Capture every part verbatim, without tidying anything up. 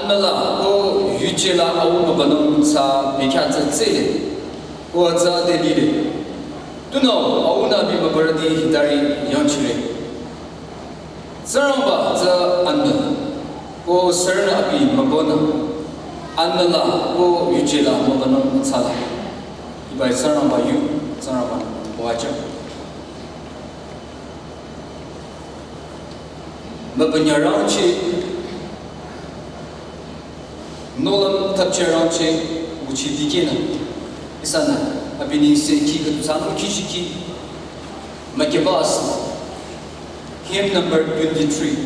Anüla ko yuje la au mübünung tsü bekhyah tsü tsele. Ko tsü te lile. Tunüo aunü abi mübürüti hitari yangchire. Tsingrangba tsü anü. Ko sürünü abi mübünung. Anüla ko yuje la mübünung tsüla. Hiba Tsingrangba yu, Tsingrangba wajang. Mübünyarangchi, nohlüm thapchirangchi, nguchi dikehnü. Ihsanü, abi nengse kih khüdu sanü kih shikih, mükebas. Hymn number twenty-three.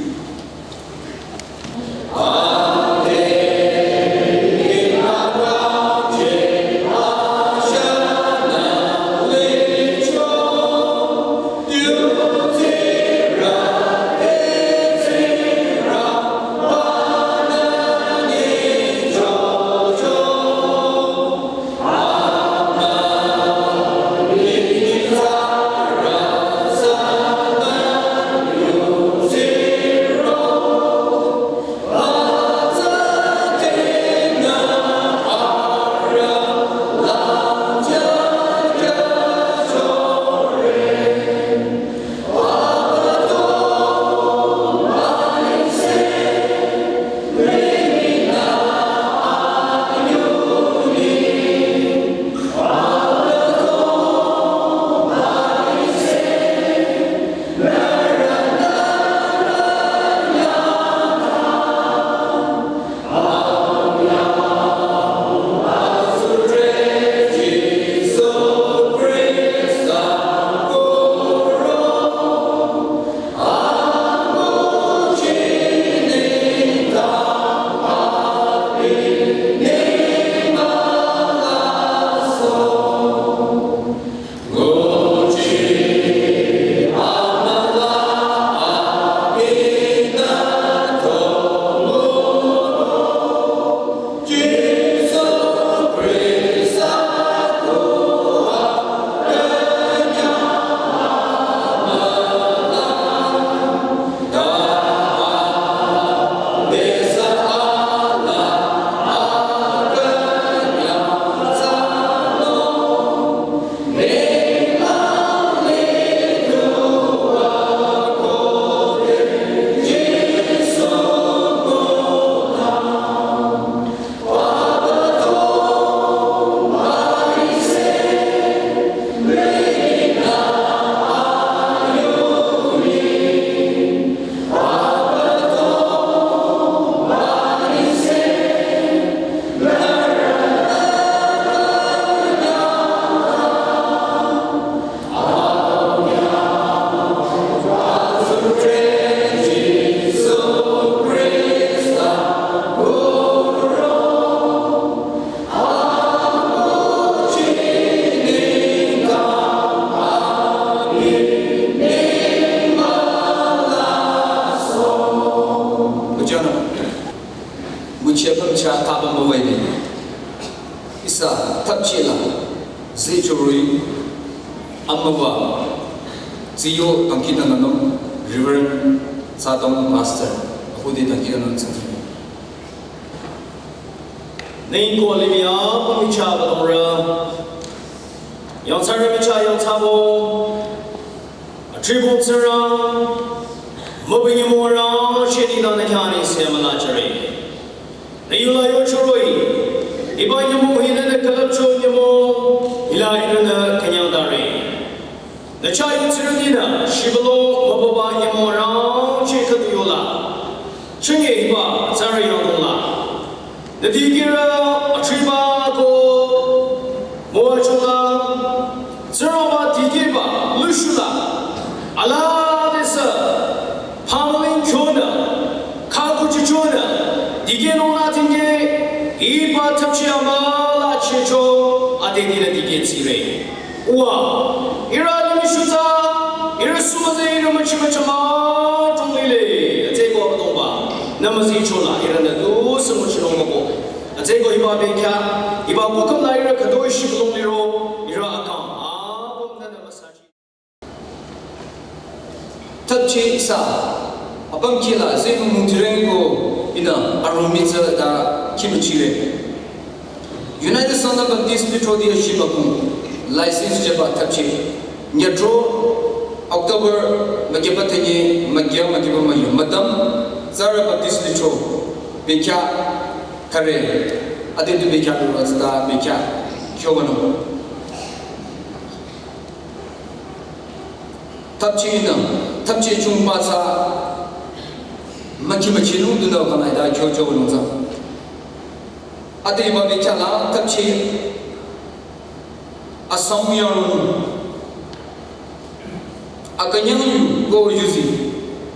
Müchana, müchepüm cha tabang müwai ni. Ihsa thapchila, zechurui, amüwa, ziyo dangkitananung, Reverend Sadong Pastor, ahude dangkitananung tsangki. Ningko limih apüm icha badongrü. Yangthsarü michah yangthsabo. Atribong Tsingrang, mübü nyümong rang shidi dang nü khyang nengse mülachare. Nü yula yochuroi. Hiba nyümong hi nünü külüpcho nyümong, hila ihrünü künyangdare. Nü chah yutsirütinü, shibülung mübüba nyümong rangcheh khüdu yola. Chünye hiba tsarü yangdongla. Nü dikehrü atriba ko müwachula. Tsingrangba dikehba lushula. Ala nüsü pamüling chonü, khakuchi chonü, dikehnung la tingke, hiba thapchi amüla chehcho, ade dinü dikehchire. Uwa, ihrü limih shutsa, ihrü sumüze ihrü müchi müchama chunglile, atseko abüdongba, nü müzichola, ihrünü du sümüchinung müko. Atseko hiba bekhyah, hiba kukhümla ihrü khütoi shibülung liro, ihrü akang, apüm nünü müsachi. Thapchi ihsa, apüm kihla, zenu mungtireng ko, Nü arümi tsü ta khimüchire. United Southern Baptist Lithro ti ashi bakung license jüba thapchi. Nyatro October magipa thenye, magia magipa mayu. Madam Zara Baptist Lithro bekya kare. Ade tu bekya lura tsüta bekya kyobano. Thapchi nü, thapchi chungba tsü maki machinung dunü kanai ta kyo kyo nung tsü. Ade iba bekya la thapchi Assam yang akanyang yu go yuzi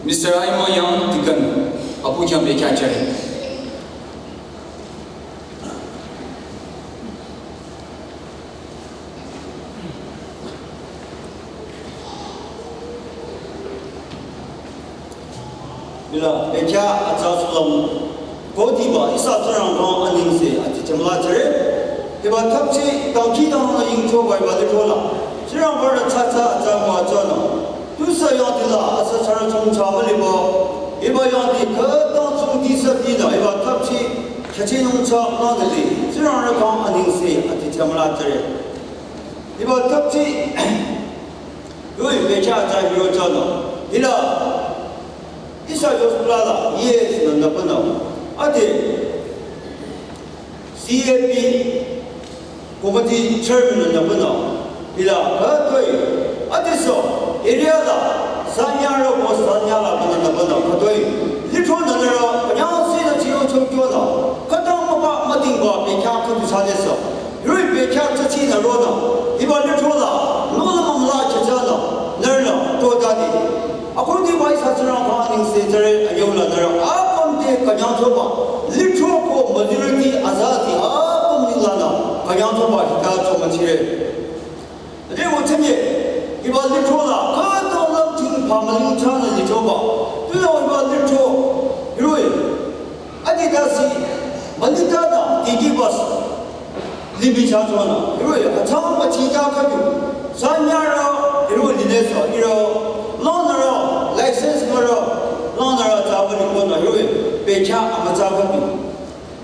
Mister Aima yang tikan apu kyang bekya chare. Bila, bekya atsa sulam, kodiba, ihsa Tsingrang khyang anengse, ati chamla chare. Hiba thapchi, tangki tang na ying choba, hiba lithro la. Tsingrangba rü tsatsa atsa mwa atsa na. Tusü yangdi la, asa chara chong cha maliba. Hiba yangdi, khütang chong di sa di na, hiba thapchi, chachi nung cha na de li. Tsingrang rü khyang anengse, ati chamla chare. Hiba thapchi, Yoi, bekya atsa hiro chano. Hila, ihsa yosula la, yes, nanda pano. Ade, C A P committee chairman nanda pano. Hila, katoi. Ade so, area la, sanya ro ko sanya la pano nanda pano. Katoi. Lithro nanda ro, kanyang si na chiro chokyo na. Katang maba, mating ba, bekya kutu sa de so. Yoi bekya chachi na ro na, hiba lithro la, no la mangla chacha na, nührü na, to ta di. Akon di bai sa Tsingrang khyang anengse chare ayong la nührü, apüm te kanyang choba, lithro ko majority azazi apüm ni la na, kanyang choba hita choma chire. Re wo chanye, hiba lithro la, ka to lam ting pa maling cha na lithro ba, tu la hiba lithro, yoi. Adi dasi, malita na, tiki bas, libi cha chona, iro ya, achang pa chi cha ka ju, sanya ra, iro lile so, iro, long na ra, license ma ra, long na ra, cha pa ni ko na, iro, pe cha ama cha ka ju.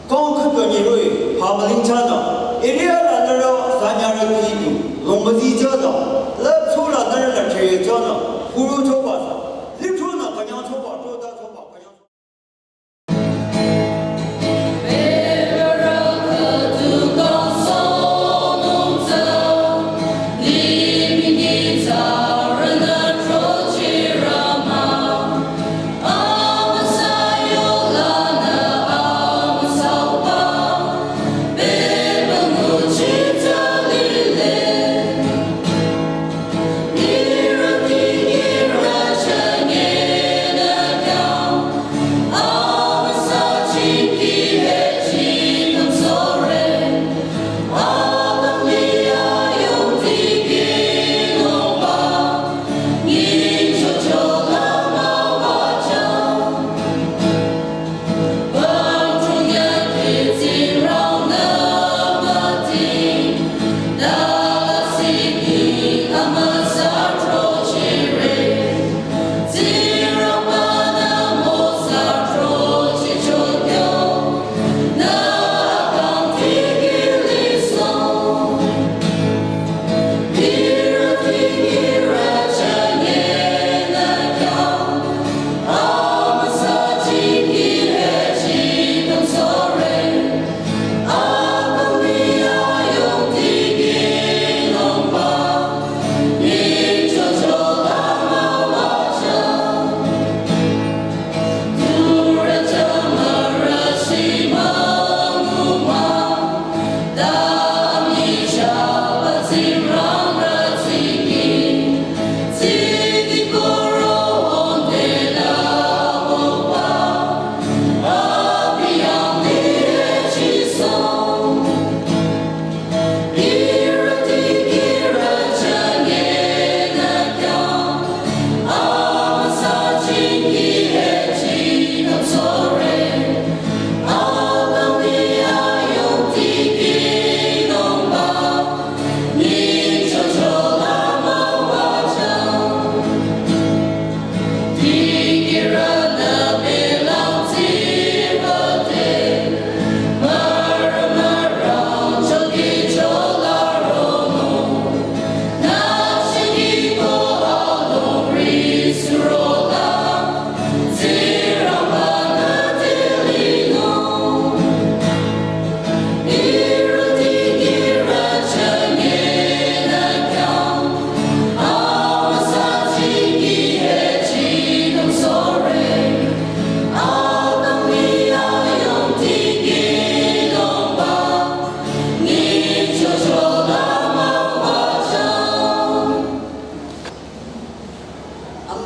Kong ka ju ni iro, pa maling cha na, area la na ra, sanya ra ki ju, long ma ji cha na, la chu la na ra na che cha na, kuro cho ba sa, li cho na, kanyang cho ba, cho ta cho ba, kanyang cho ba.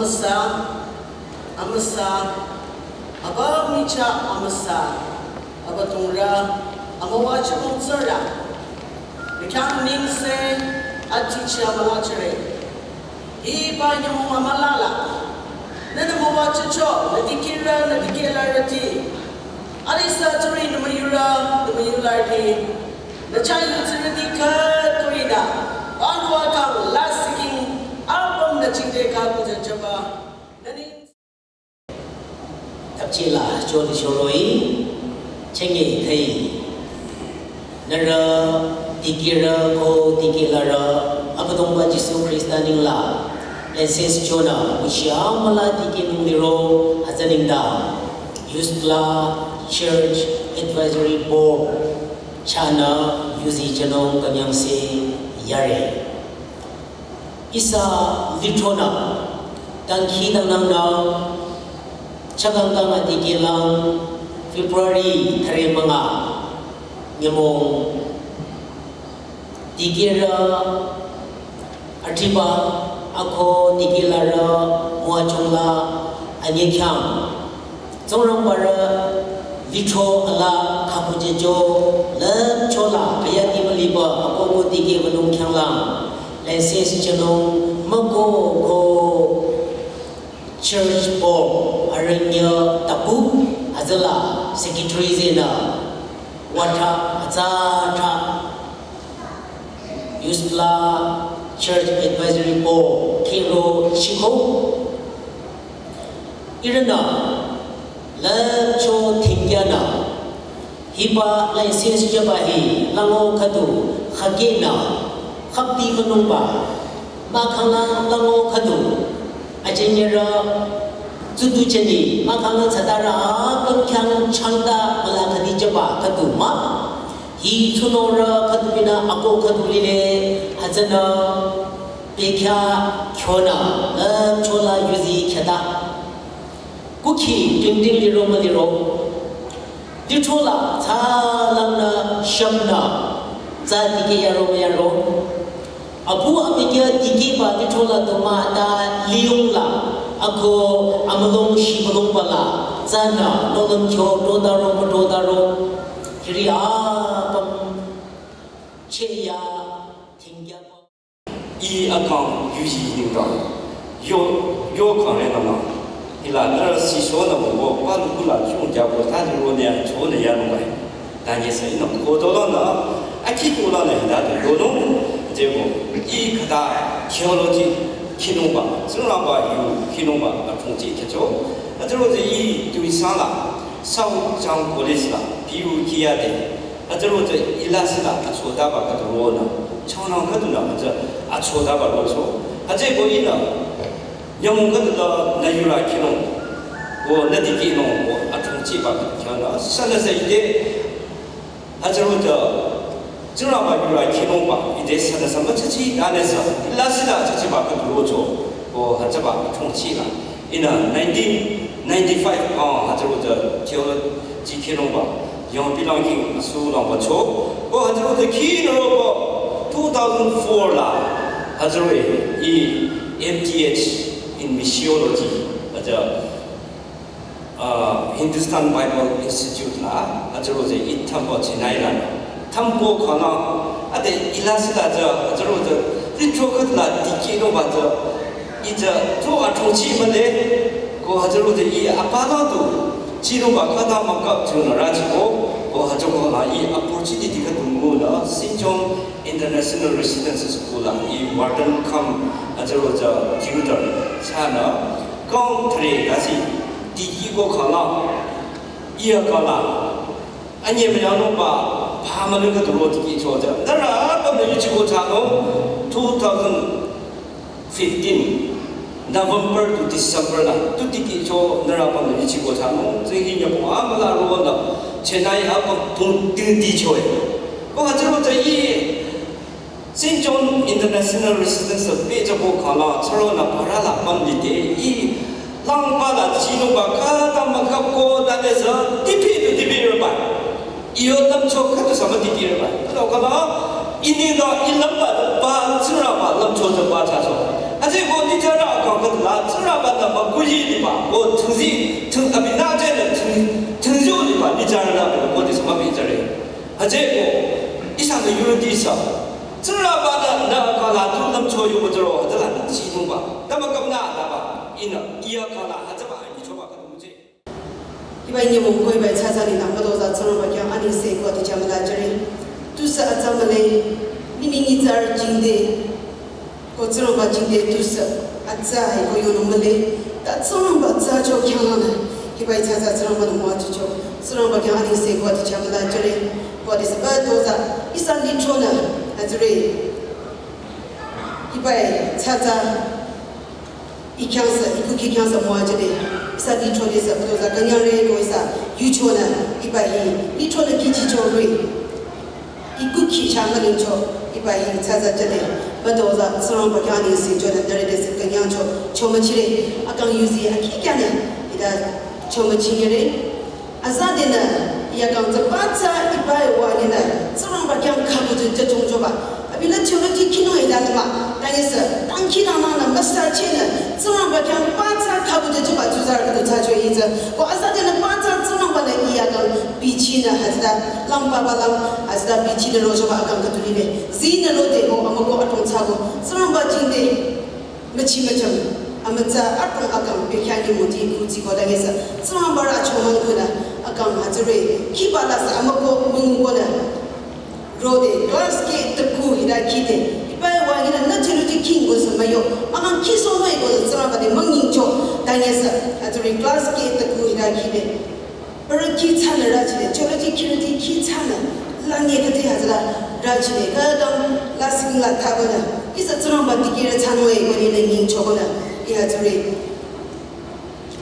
Amüsa, amüsa, aba micha amüsa, aba tungra, ama wacha mongtsara. Mikyang ningse, aticha mawachare. Hiba nyamong amalala. Nana mawacha cho, nadikira, nadikela rati. Alisa turi namayura, namayula rati. Nachayu turi dika turi na. Banwa kang last king, album na chingde ka kuja chaba. Nani Tapchila chon shoroi, chenge thei. Nara tikira ko tikilara, Abüdongba Jisu Krista ningla. Leses chona, ushi amala tiki nungliro, hazaninda. Yusla Church Advisory Board, chana, yuzi chanong kanyang se, yare. Ihsa lithronü, dangkhidangnangnü, chakangkang adikehlang February thüre münga, nyümong dikehrü, athriba, ako dikehlarü, müwachongla, anyekhyang. Tsingrangbarü lithro ala khakujejo lümchola kayati müliba akogo dikeh mülung khyanglang. Leses chanung mako ko church board aranya tapu azala secretary zena wata atsata Yusla Church Advisory Board kiro chiko. Irana, lümcho thingyana, hiba license jaba hi, lango khadu, khagena, khapti manungba, makhala lango khadu, ajenyera, tsudu cheni, makhala satara, khyang changda, mala khadi jaba khadu ma, hi tsunora khadu bina, ako khadu lile, hazana, Pekya khyona, lümchola yuzi khyata. Kukhi tingting liro müliro. Lithrola, tsalangnü, shamnü, tsa dikeh yaro müyaro. Apu apekya dikehba lithrola doma ta liyungla. Ako amülung shimülung bala. Tsanü, nolüm kyo, dodaro, müdodaro. Hiri apam, cheya, tingya. I akang yuji ningdang. Yo, yo kang re nana. Ila nara si so na mo bo pa lu kula chung ja bo ta ni ro ne cho ne ya no mai. Ta ni sa ina ko do la na. A ki ko la na da do yo no. Je mo. I khata theology khinung ba. Tsingrangba yu khinung ba a chung ji khe cho. A zero je i tu sa la. Sao Chang College la. Pi u ki ya de. Hütsüro tsü ilasila atsodaba khüdu ronü, chaunang khüdunü hütsü atsodaba rocho. Hütsüeko ihnü, nyümong khüdula nü yura khinung, ko nü dikehnung, ko athungchiba khüdu khyana, sünüsü ite, hütsüro tsü, Tsingrangba yura khinungba, ite sünüsü müchachi, danüsü, ilasila chachiba khüdu rocho, ko hütsüba athungchila. Ihnü nineteen ninety-five, ah, hütsüro tsü theology khinungba, yangpilang king asu langba cho. Ko hütsüro tsü khinungba, two thousand four la, hütsüro i M T H in missiology, hütsü, ah, Hindustan Bible Institute la, hütsüro tsü i thambo Chennai la. Thambo khana, ade ilasila tsü, hütsüro tsü, litro khatla dikehnungba tsü, itsü, to athungchi male, ko hütsüro tsü i apala tu, chinungba khata makap tu na rachi ko, ko hütsüko la i opportunity khüdu ngunü, Saint John International Residence School la, i warden cum, hütsüro tsü tutor, chana, kong thre kasi, dikehko khana, iya kala, Anye müyanungba, pha mülung khüdu ro tikehcho tsü. Nührü apüm nü yuchiko thsanung, two thousand fifteen, November to December la, tu tikehcho nührü apüm nü yuchiko thsanung, tsü hi nyübong amüla ro la, Chennai apüm pung ting di choe. Ko hütsüro tsü i, Saint John International Residence pehjüko khala, chüronü para la pümlide, i langba la chinungba khata makap ko dade tsü, tipi tu tipi reba. Iyo lümcho khüdu sü mütikireba. Tado khala, ini da i lamba da ba, Tsingrangba lümcho da ba chacho. Hütsü Hütsüeko nyitsarü akang khüdu la Tsingrangba-nü mükuji liba, ko thingzi, thing abinü jünü thing, thingzio liba nyitsarü la bela ko disa mübijüre. Hütsüeko ihsanü unity sü Tsingrangba-nü nü akang la tu lümcho yubajüro hütsülanü chinungba. Tama kamna daba, ihnü iya akang la hütsüba anyichoba khüdu müje. Hiba inyümong ko hiba tsatsa nengdang mütozah Tsingrangba khyang anengse ko ati chamüla jüre. Tusü atsa mühle, limih nyitsarü jingte, ko Tsingrangba jingte tusü atsa hai ko yonung mühle. Ta Tsingrangba atsa cho khyanglangnü, hiba tsatsa Tsingrangba-nü müwajücho. Tsingrangba khyang anengse ko ati chamüla jüre. Ko ati sü mütozah, ihsa lithronü, azure. Hiba tsatsa, ih khyang sü, ih kukhi khyang sü müwajüde. Ihsa lithro de sü, mütozah künyangre ko ihsa yuchonü, hiba hi, lithronü kihchichore. Ih kukhi chang mülingcho, hiba hi tsatsa jüde. Mütozah Tsingrangba khyang anengse chonü, nührü de sü künyangcho, chomüchire. Akang yuzi akhi kyanü, hita chomüchire. Azadenü, yakang tsü patsa hiba wa ninü, Tsingrangba khyang khübujü jüchongchoba. Abinü theology khinung ida lima, tanyisü, tangkhi dangnangnü müsachenü, Tsingrangba khyang patsa khübujü choba tsuzarü khüdu thsacho itsü. Ko azadenü patsa Tsingrangba-nü ih akang bichinü hütsüta, langpaba lang, hütsüta bichinü rochoba akang khüdu lile. Zinü rode ho, amüko atong thsako, Tsingrangba jingte. Müchi müchang, amütsa atong akang bekhyah nyümong ti kuthsi ko tanyisü, Tsingrangba rü achomang kunü, akang hütsüre, khiba la sü amüko müngu konü. Rode, class ke teku hita khide, hiba wa ninü nü theology khinung ko sü müyo, akang khisoh müi ko Tsingrangba te münyingcho, tanyisü, hütsüre class ke teku hita khide. Arüh khi thsanü rüchide, theology, theology khi thsanü, lange khüdi hütsüla rüchide, khüdang lasing la thabünü, ihsa Tsingrangba dikehrü thsanung-e ko ninü nyingchokonü, ih hütsüre.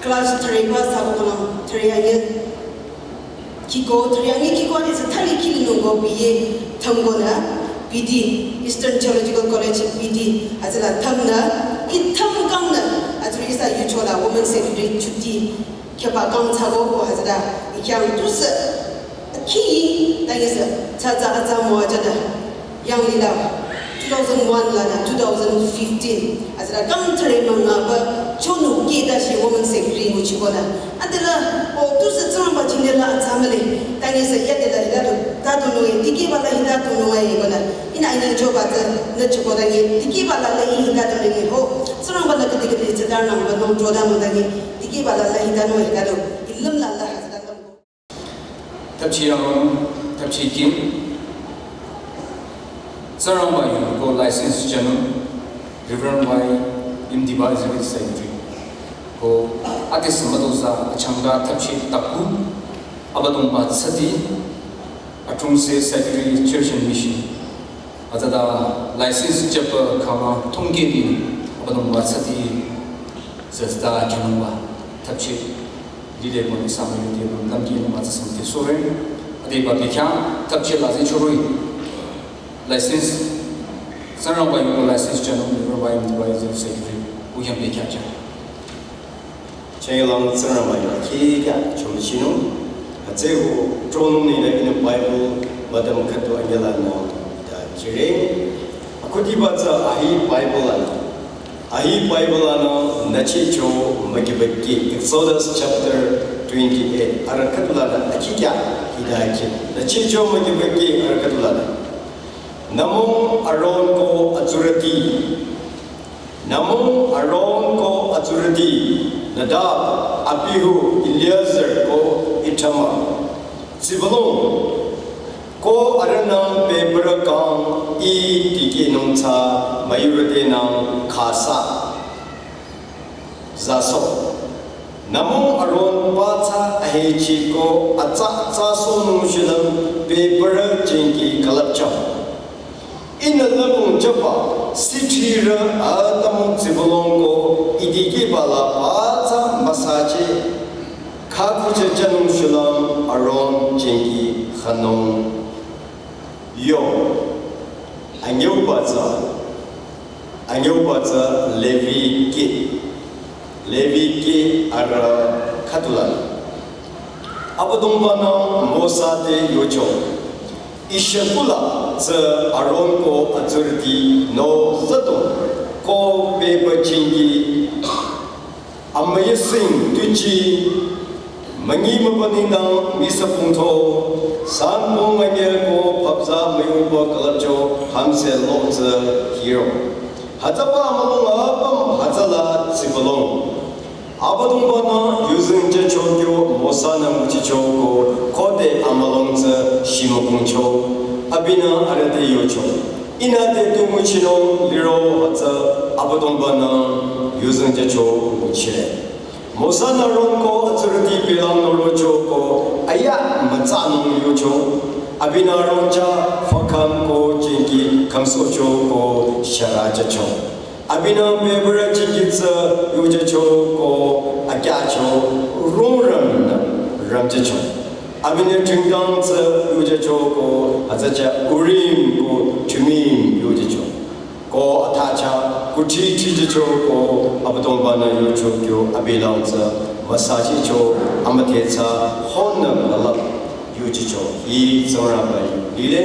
Class three pass thsako khülang, three anyü khiko, three anyü khiko, ih sü thali khilinung ko B A thümkonü, B D, Eastern Theological College B D, hütsüla thümnü, ih thümkangnü, hütsüre ihsa yuchola Women Secretary chuti. Kheba kang thsako ko hütsüta, ih khyang tusü, akhi, tanyisü, tsatsa atsa müwajünü, yanglila, two thousand one lanü two thousand fifteen, hütsüta kang thüre münga ba, chonu kida shi Women Secretary nguchikonü. Adela, o tusü Tsingrangba jingte la atsa mühle, tanyisü yadela hita du, ta du nunge, dikehba la hita du nunge konü. Ihnü anyingchoba tsü, nü choko tanyi, dikehba la la ih hita du nunge ho, Tsingrangba-nü khüdi khüdi tsüta nangba nung choda nung tanyi. Dikehba la la hita nung hita du, ih lüm la la hütsüta lüm ko. Thapchi yangong, thapchi kim. Tsingrangba yu ko license jünung, Reverend Y Imdiba Executive Secretary. Ko ati sü mütozah achangka thapchi taku, Abüdongba tsüdi, atrungse Secretary Church and Mission. Hütsüta license jüba kama thongkedi Abüdongba tsüdi sesta jünungba thapchi lile ko ihsa müyude ko lümki nungba tsü sangte sore. Adeba bekhyah thapchi la zi choroi. License, Tsingrangba yu ko license jünung, Reverend Y Imdiba Executive Secretry, u yang bekhyah jü. Chenglang Tsingrangba yu akhi kya chomüchinung. Hütsüeko tronung ninü ihnü Bible müdüm khüdu angelanü ta jire. Akhudiba tsü ahi Bible anü. Ahi Bible anü nüchicho mükiba kih, Exodus chapter twenty-eight. Arüh khüdulanü akhi kya hita kih. Nüchicho mükiba kih arüh khüdulanü. Nümung Aaron ko atsurüti. Nümung Aaron ko atsurüti, Nadab, Abihu, Eleazar ko Ithamar. Tsibülung, ko arühnü bebürü kang ih dikehnung tsü müyurütenü khasa. Zaso. Nümung Aaron patsa ahechi ko atsa atsa sohnung shilüm bebürü jengki külüpcho. Ihnü lümung jüba, sithrirü atümung tsibülung ko ih dikehba la patsa müsache, khakhuche jünung shulüm Aaron jengki khünung yo. Anyüba tsü, anyüba tsü Levi kih. Levi kih arüh khüdulanü. Abüdongba-nü Mosa te yocho. Ih shükula tsü Aaron ko atsurüti nü züdung ko Beba chingi, amüyasing tuji, münyi mübü nengdang misa pungto, san pung anyel ko papza müyuba külüpcho, hamse lo tsü hiro. Hütsüba amülung apüm hütsüla tsipülung. Abüdongba-nü yuzeng jücho kyo Mosa-nü nguchicho ko khode amülung tsü shimükungcho. Abinü arüh te yocho, ihnü te tu nguchinung liro hütsü Abüdongba-nü yuzeng jücho nguchire. Mosa-nü Aron ko atsürüti bilang norocho ko aya mütsanung yocho. Abinü Aron chah fakam ko chingi kamsohcho ko shara jücho. Abinü bebürü chingi tsü yujücho ko akyacho rungramnü ramjücho. Abinü chingdang tsü yujücho ko hütsücha Urim ko Tumim yujücho. Ko athacha kuthri thrijücho ko Abüdongba-nü yocho kyo abilang tsü müsachicho amüdhe tsü honnü külüp yujücho. Hi Tsingrangba yu lile,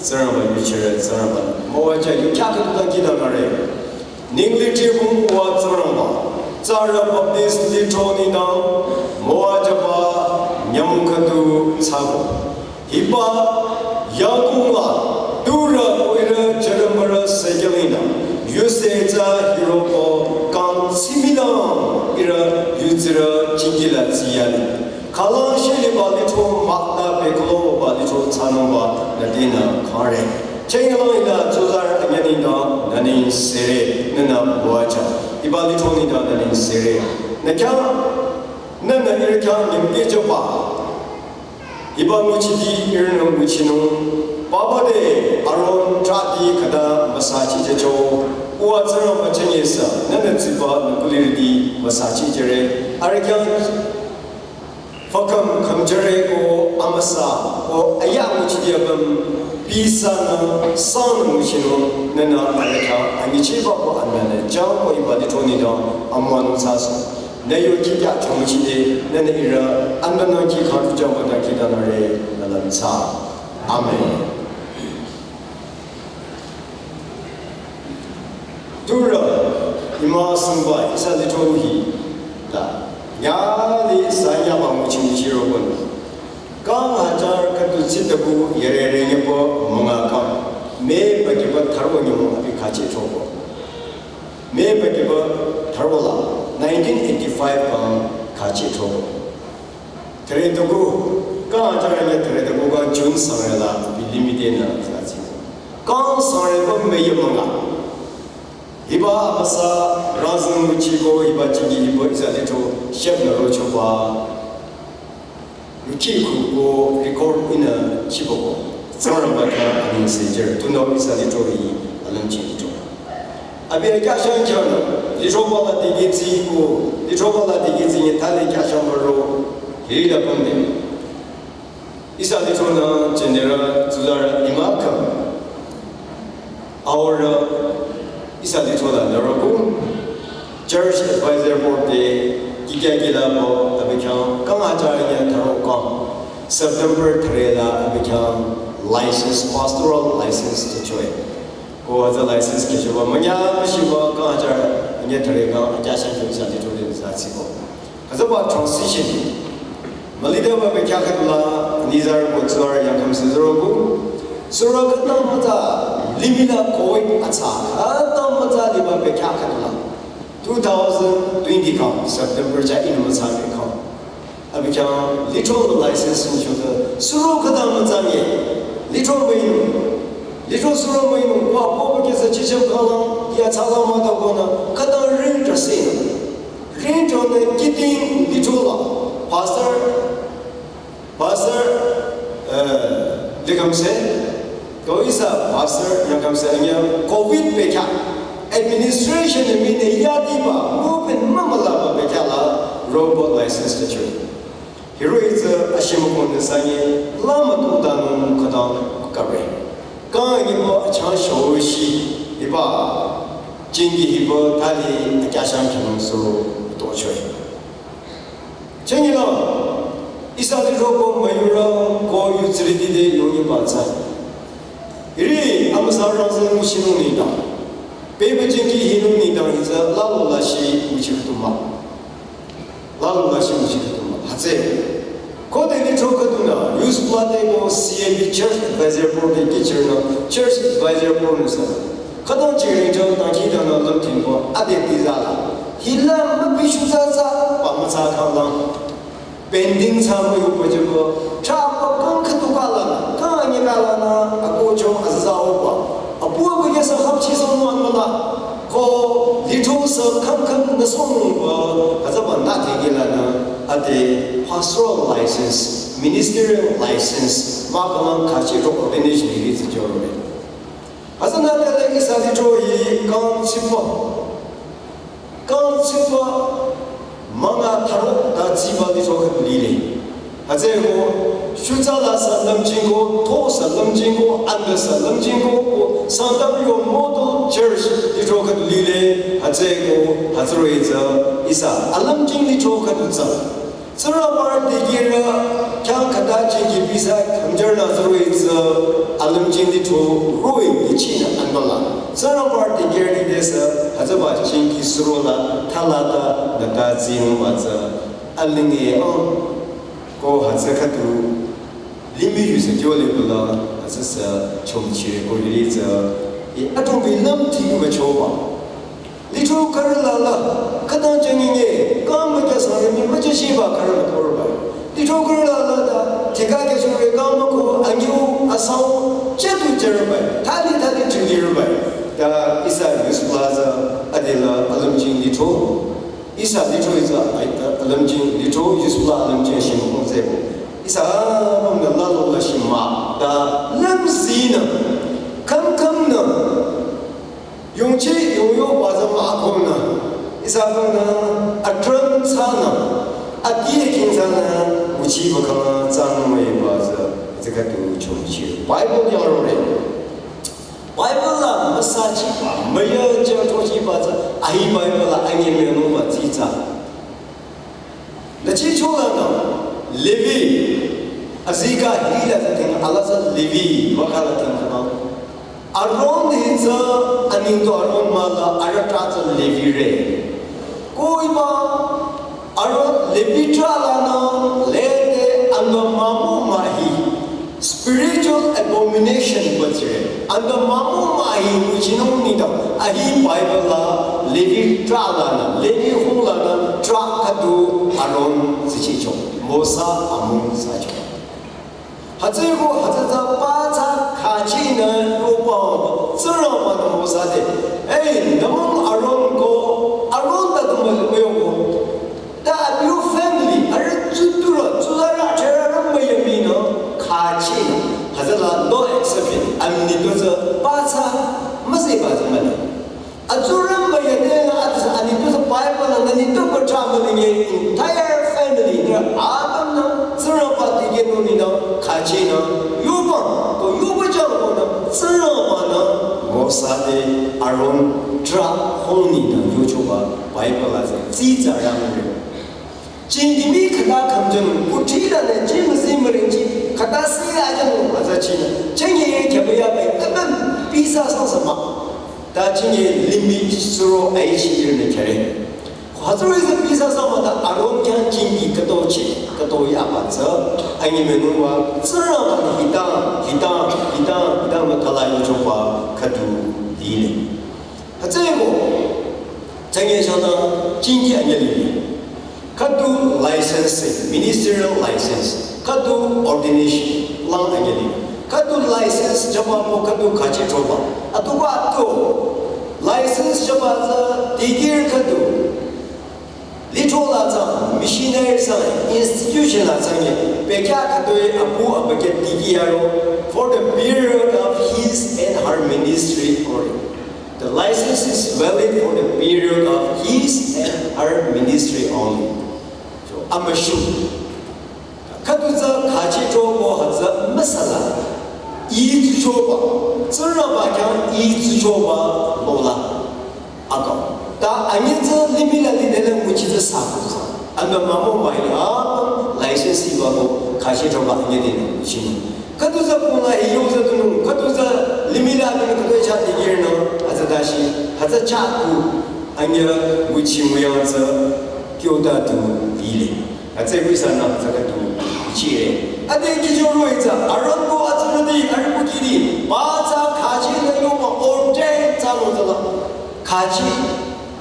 Tsingrangba yuchire, Tsingrangba-nü müwajü yu khyakhe tuta kidangare. Ningli tribung wa Tsingrangba, Tsarü Baptist lithro nengdang müwajüba nyümong khüdu thsako. Hiba yangkung la turü ko ihrü jümürü sekelinü yuse tsü hiroko kang simidang ihrü yutsirü chingila tsiyali. Khalang shiliba lithro mahta bekloba lithro thsanungba nü dinü khare. Chengilang ila tsuzarü anyü nengdang nü neng sere nünü müwajü. Hiba lithro nengdang nü neng sere. Nü khyang nünü ihrü khyang nyümkejüba. Hiba nguchiti ihrünü nguchinung, papa te Aron trahti khüta müsachijücho, uwa Tsingrangba chünye sü, nünü tsiba nü kulirüti müsachijüre, arüh khyang fakam kamjüre ko amüsa, ko aya nguchiti apüm, pisa nü sang nü nguchinung, nünü arüh khyang anyichiba ko anbünü, jang ko hiba lithro nengdang, amüwanung thsaso. Nü yo kikya chongchide, nünü ihrü, anbünü ki khatu jangba da kidanare, nü lamsa. Amen. Turü, ima singba, ihsa lithro hi, la, nyali sanyaba nguching chirobon. Kang hajar khüdu tsitabu yerere nyepo münga kang, me bakiba tharwa nyemo abi khachi throbo. Me bakiba tharwa la nineteen eighty-five kang khachi throbo. Thre toku, kang hajar nye thre toku kang June sangre la abi limite nü zatsi. Kang sangre ba me yemanga. Hiba amüsa razeng nguchiko hiba chingi hiba ihsa lithro shep nü rochoba. Yuki kuko record ihnü chiboko. Tsingrangba khyang aneng sejüre. Tunüo ihsa lithro hi alümchi lithro. Abi akyashang khyang nü, lithroba la dikehzi ko, lithroba la dikehzi nye thali kyashang baro, hiri la pande. Ihsa lithro nü general tsuzarü ima kang. Aurü ihsa lithro la nüroku Church Advisor Board te kikya kila bo abi khyang kang hajar nye tharo kang September thre la abi khyang license, pastoral license te choi. Ko hütsü license khechoba münya müshiba kang hajar nye thre kang akyashang kyo ihsa lithro te zatsi bo. Hütsüba transition. Mülidaba bekya khüdula nizar ko tsuar yangkam sezüroku. Sura khüta mütsa limih la covid atsa khüta mütsa liba bekya khüdula. Two thousand twenty kang September ja in mütsa bekang. Abi khyang lithro license ni shoda sura khüta mütsa nge. Lithro müinung. Lithro sura müinung. Kwa popo kesa chichem khalang ya tsala mata kona khüta ring trasina. Ring to nü kidding lithro la, pastor, pastor, eh, likamse, ko ihsa pastor yangkamse anya covid bekya, administration nü mine yadiba, movement mamalaba bekya la, robot license te choi. Hiroh-i tsü ashimükong nü sanye, lama tudanung khütang kare. Kang hiba achang shaoshi, hiba, chingi hiba thali akyashang khyang suro tochoi. Chengila, ihsa lithro ko müyurü ko yutsirüti te yongi batsa. Hiri amüsa rangse mushinung nida. Bebü jingki hinung nengdang hitsü lalo lashi nguchi khüdu mah. Lalo lashi nguchi khüdu mah. Hütsü. Khode lithro khüdunü, youth plate ko C A B church advisor board de kichirnü, church advisor board nü sü. Khüdang chirnü jang tangki danü lümting ko ade tizala. Hila müpi shuzaza, pa mütsa kanglang. Pending thsa müyuba jüba, thsaba kang khüdu kala, kang anyi kala nü, akocho azao ba. Apu abu kesa hapchi song wan mala. Ko lithro sü kham kham nü song ba, azaba nü thegila nü, ade pastoral license, ministerial license, ma kalang kachi ro ordination hi zi joro. Azana tele ihsa lithro hi kang chipa. Kang chipa manga tharo ta chiba lithro khüdu lile. Hütsüko, shuza la sü lümjing ko, tho sü lümjing ko, ande sü lümjing ko, ko, Sangtam yo model church lithro khüdu lile. Hütsüko, hütsüro itsü, ihsa, alümjing lithro khüdu tsü. Tsingrangba dikehrü khyang khüta chingki pisa khümjürnü zürui tsü alümjing lithro roh-i ichinü anbala. Tsingrangba dikehrü dide sü hütsüba chingki surola thalata nüta zinungba tsü alinge ang ko hütsü khüdu limih yu sü kyole bala hütsü sü chomchire ko liri tsü i atungbi lümti yu choba. Lithro khürü lala, khütang jengenge, kang mükya sangremi müjashiba khürü müthorba. Lithro khürü lala da, thika kya shungre kang müko, anyu, asao, chetu cherba, thali thali chungirba. Da ihsa youth plaza, adela, alümjing lithro. Ihsa lithro ihsa, aita, alümjing lithro, youth pla alümjing shim kong zebo. Ihsa, mong da lalo la shima, da, lümzina, kam kam na. Yongchi yongyo baza ma akong na, ihsa bang na, atram tsa na, atiye king tsa na, uchi bakang tsa na mai baza, zeka tu chongchi. Bible yang rore. Bible la masa chi ba, maya jang to chi baza, ahi Bible la anyi me no ba zi tsa. Nachi chola na, Levi, azika hila ta ting, alasa Levi, wakala ting na. Aron hi tsü aningto Aron mala aratra tsü Levi re. Koiba Aron Levi tra la na lede ando mamu mahi. Spiritual abomination bachire. Ando mamu mahi uchinung nida. Ahi Bible la Levi tra la na, Levi hung la na tra khüdu Aron zichicho. Mosa amung sacho. Hütsüko hütsüta patsa khachi nü yoba, Tsingrangba nü Mosa te, "Hey, namung Aron ko, Aron ta tumba lümyo ko. Ta abiyo family, arüh tsutura, tsulara, chera ramba yami nü, khachi nü." Hütsüla no exception, amni to tsü patsa, masi patsa mani. Atsuramba yadena atis anito sa Bible la nanito pachama linge entire family na Adam na Tsingrangba tige nuni na khachi na yoba ko yoba jang ko na Tsingrangba na Mosa te Aron tra honi na yochoba Bible la se zi za rang re. Chingimi khüta khümjünung, kuthila ne chimüzi müringchi, khüta si ajünung, aza china, chengi ye khyabaya bai, ebem, pisa sang sama. Ta chingi limbi suro aichi irne khyare. Hütsüro iza pisa sama ta Aron khyang chingi kato chi, kato yaba tsü, anyi menungwa, Tsingrangba ni hitang, hitang, hitang, hitang ma thala yuchoba, khüdu lile. Hütsüko, changye shana, chingi anyali. Khüdu license, ministerial license. Khüdu ordination, lang anyali. Khüdu license, jaba mo khüdu khachi choba. Atuba atu, license jaba za, digir khüdu. Lithola tsang, missionary tsang, institution la tsang ye, pekya khütoi apu apakya tiki yaro, for the period of his and her ministry only. The license is valid for the period of his and her ministry only. So, amashu. Khüdu tsü khachi chobo hütsü masala. I tsu choba. Tsingrangba khyang i tsu choba lola. Ako. Ta anyi tsü limih la lidele nguchi tsü saku tsü. Ando mamo mai ya license iba ko khachi choba anyi de nguchi. Khüdu tsü pula hi yo tsü tunung. Khüdu tsü limih la tunung khüdu cha digir no. Hütsü dashi. Hütsü chaku anya nguchi nguyang tsü kyota tu lile. Atse kuisa na tsaka tu ichire. Ade kijo roi tsü Aaron ko atsurüti aripu kiri. Ba tsü khaji na yoma ordain tsü lo tsü la. Khaji.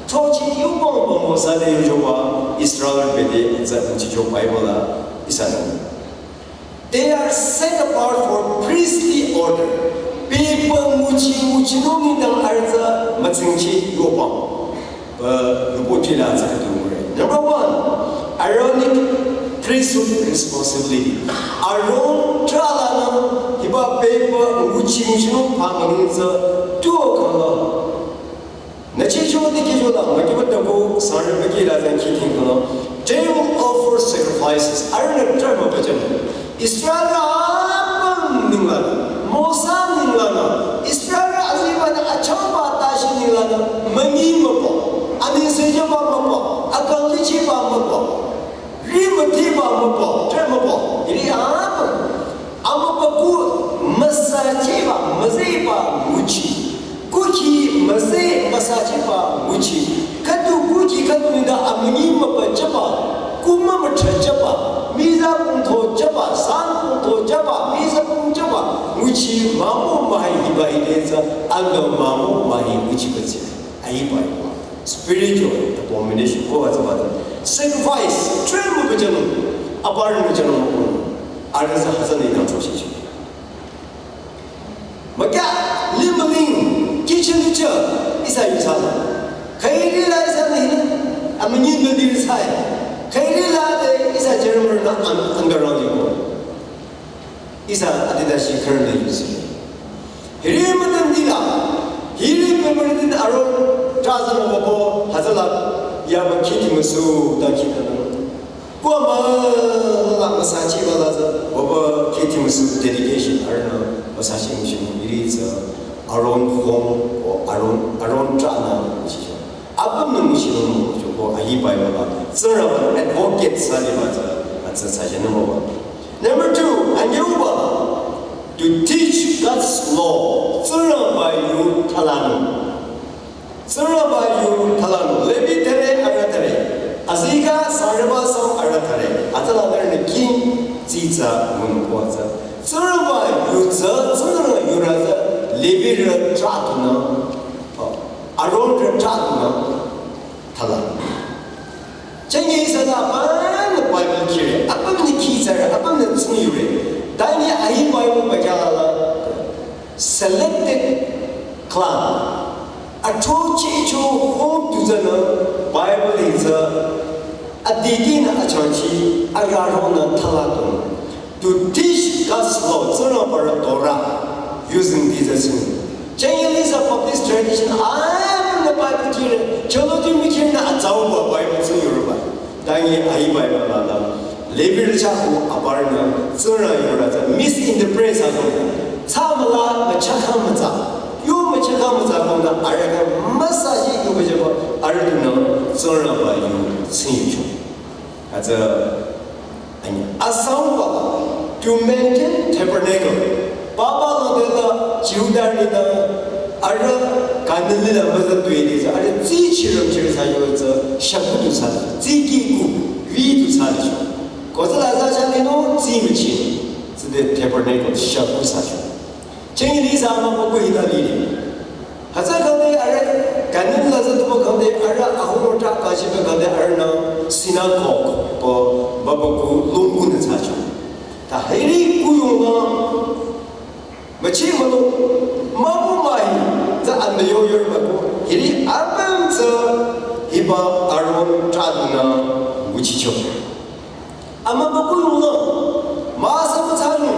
Chochi yoma ba Mosa de yojo ba Israel bede tsü nguchi jo Bible la isa na. They are set apart for priestly order. Pepa nguchi nguchi no nidang arüh tsü mütsingchi yopang. Ba lupo tila tsü kadumure. Number one, Aaronic priesthood responsibility. Aaron trala na hiba pepa nguchi nguchi no pa manung tsü tuo kama. Nachicho dikhicho la, makiba dako, sanra maki la zan kiting kono. They will offer sacrifices. Arüh na trama bachan. Israel apüm ningla, Mosa ningla na, Israel aziba na achamba tashi ningla na, mani mapo, ani seja ba mapo, akang lichi ba mapo. Ri müti ba müpo, tre müpo, ri ama. Ama ba ku müsachi ba, müzi ba nguchi. Kuki müzi müsachi ba nguchi. Katu kuki katu nida amini müpa chaba. Kuma mütra chaba. Miza kungto chaba, san kungto chaba, miza kung chaba. Nguchi mamu mahi hiba hideza, ando mamu mahi nguchi bazi. Ayi bai kwa. Spiritual abomination ko wa zaba. Sacrifice, trim mu bejano. Abar mu bejano. Arüh tsü haza ni na choshi chi. Maka, limling, kitchen cha, isa yusa. Khairi la isa ni. Amini bedi sai. Khairi la de isa Jeremiah na an, underground ko. Isa adida shi kharne yusi. Hiri matan dila. Hiri pemaritin Aaron trazan wabo hazala yaba kiti musu da kitana. Kwa ma la masachi bala za waba kiti musu dedication arüh na masachi musu hiri za Aaron home o Aaron Aaron trana musu. Apüm nü nguchi nung ko ahi Bible la. Tsingrangba advocate saliba tsü, atsü sashe nung ba. Number two, anyüba. To teach God's law. Tsingrangba yu thalanung. Tsingrangba yu thalanung. Levi thare arüh thare. Azika sareba sam arüh thare. Atsala thare ne king tsitsa nung ko atsü. Tsingrangba yu tsü, Tsingrangba yu ra tsü, Levi rü tratunung. Oh. Aaron rü tratunung thala. Chengi isa la apüm Bible kire, apüm ni ki tsare, apüm ni tsung yure. Dani ahi Bible bakala selected clan. Achochi cho home tu zana Bible is a adidin achanchi, araro na thala tong. To teach God's law, Tsingrangba rü Torah, using Jesus' name. Chinese Baptist tradition, I'm the Bible teacher, theology mi khin na atsau ba Bible tsü Yoruba. Dangi ahi Bible la la. Levi rü chaku abar na, Tsingrang Yoruba tsü misinterpret sa ko. Tsa mala, ma chaka ma tsa. Yo ma chaka ma tsa ko na, arüh ka masa shi yo ba jaba, arüh tu na, Tsingrangba yu, tsü yu. Atsü, ani, asangba, to maintain tabernacle. Papa la de la, Jihuda ni da, arüh, Galilee la maza tuye de sa, arüh, tsi chiram chiram sa yo tsü, shaku tu sa, tsi ki ku, vi tu sa de. Ko tsü la za cha ni no, tsi mi chi, tsü de tabernacle, shaku sa cho. Chingi ni sa ma ko ko hita li ni. Haza khangde arüh, Galilee la za tuba khangde arüh, ahung rota kashi ba khangde arüh na synagogue, ko baba ku lungku ne tsa cho. Ta hiri ku yung la, machi malo, mamu mahi, za an yo yor ba ko, hiri apüm tsü, hiba Aaron traduna, wuchi cho. Ama bakulu no, masa machanu,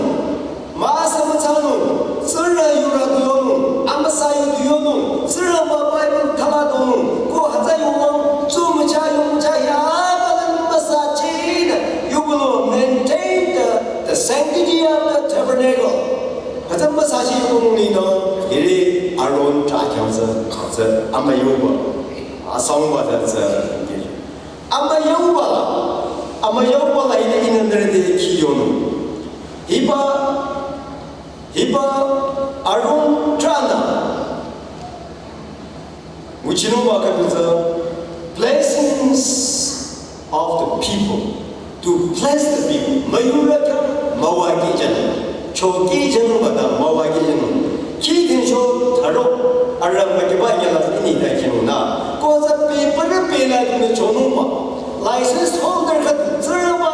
masa machanu, Tsingrang yura duyonu, amasa yu duyonu, Tsingrangba Bible thala donu, ko haza yonu, tsu macha yu macha ya, balan masa chida, you will maintain the, the sanctity of the tabernacle. Haza masa chi yonu ni no, iri Aaron ta kyang sa, sa ama yu ba, asang ba sa, sa, Ama yauba la, ama yauba la ina ina nere de ki yonu. Hiba, hiba Aaron trana. Chinungba khüdu tsü blessings of the people, to bless the people. Müyurü khyang müwajüjünung, chokijünung bata müwajüjünung. Khidincho tharo, arüh mükiba nyala ini ta kinung na. Ko tsü paper pela dine chonungba. License holder khüdu tsürüba.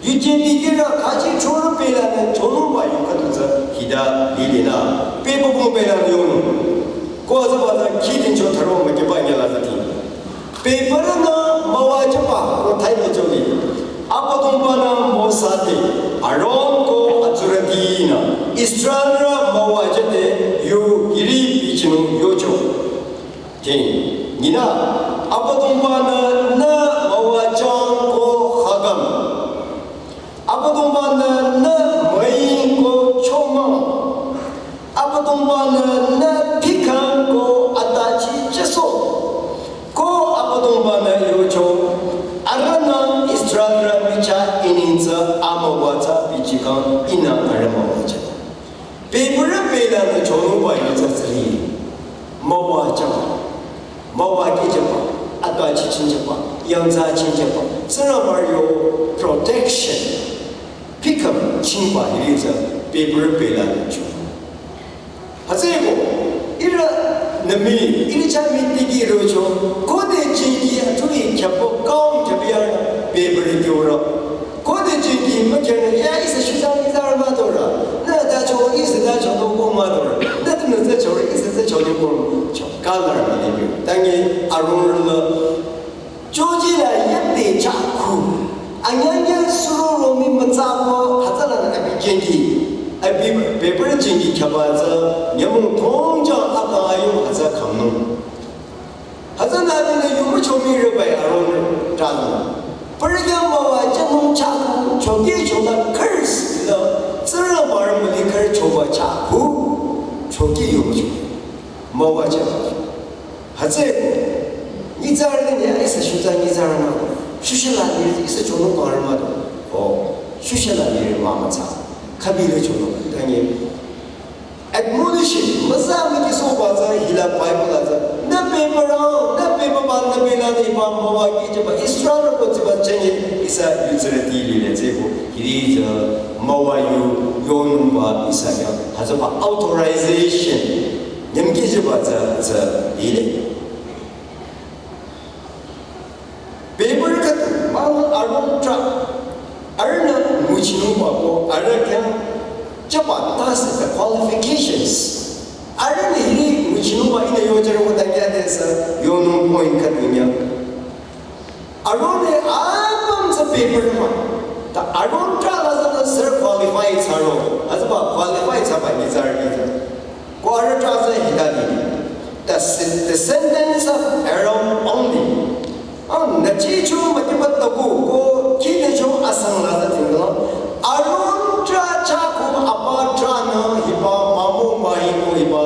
Yu jeti kira kachi choro pela ne choro ba yu khüdu tsü hita lile na. Paper pung pela ne yonung. Ko tsü ba tsü khidincho tharo mükiba nyala tsü ti. Paper na müwajüba ko thai ne choli. Abüdongba-nü Mosa te Aron ko atsurütinü Israelrü müwajüde yu hiri bichinung yocho. Tin, nina, Abüdongba-nü nü müwajüng ko khagam. Abüdongba-nü nü müing ko chomang. Abüdongba-nü nü pikang ko atachi cheso. Ko Abüdongba-nü yocho, arühnü Israelrü michah ining tsü amüwa tsü bichikang ihnü arüh müwajüng. Paper pela ne chonungba yu tsü tsüri. Müwajüba. Müwajüjüba. Atbachi chinjüba. Yangza chinjüba. Tsüra mario protection. Pikam chingba hiri tsü paper pela ne chonung. Hütsüeko, ihrü nümi, ihrü chah mi tiki rocho, khode chingi atui khyapü kaung khyapü ya paper kyora. Khode chingi mükyane ya ihsa shutsa ihsa arüh müdorü. Nü ta cho ihsa ta cho do ko müdorü. Nü tu nü ta cho ihsa ta cho do ko cho. Color mi de. Tangi Aron la choji la yete cha khu. Anyanya suro romi mütsa ko hütsüla nü abi chingi. Abi paper chingi khyaba tsü nyümong thongcha aka ayo hütsü khamnung. Hütsünü abinü yu müchomi rübai Aron trala. Pürükyang müwajünung chah chokye chonü curse la tsürü bar müli kar choba chah chokye yu müchomi. Müwajü. Hütsüeko. Nyitsarü ne ya ihsa shutsa nyitsarü mah. Shushila ni ihsa chonung bar mah. O. Shushila ni mah mütsa. Khabile chonung. Tangi Admonition, müsa müki soba tsü hila Bible la tsü. Nü paper a, nü paper ba, nü pela ne ba müwajüjüba Israel ko tsiba chengi ihsa yutsürüti lile tsüeko. Hiri tsü müwayu yonungba ihsa ya. Hütsüba authorization. Nyümkijüba tsü tsü lile. Paper khüdu, mama Aron trah. Arühnü nguchinungba ko, arüh khyang chaba tase the qualifications. Arühnü hiri nguchinungba ihnü yojüro ko ta kya de sa, yonung point khüdu nya. Aron-e apüm tsü paper mah. Ta Aron trala tsünü sir qualify thsaro. Hütsüba qualify thsaba nyitsarü nyitsarü. Ko arüh trah tsü hita di. The se-, descendants of Aaron only. Ah, nü chichu mütiba taku ko khide cho asang la tsü tingla. Aron trah chah ko apa trahnü hiba mamo mahi ko hiba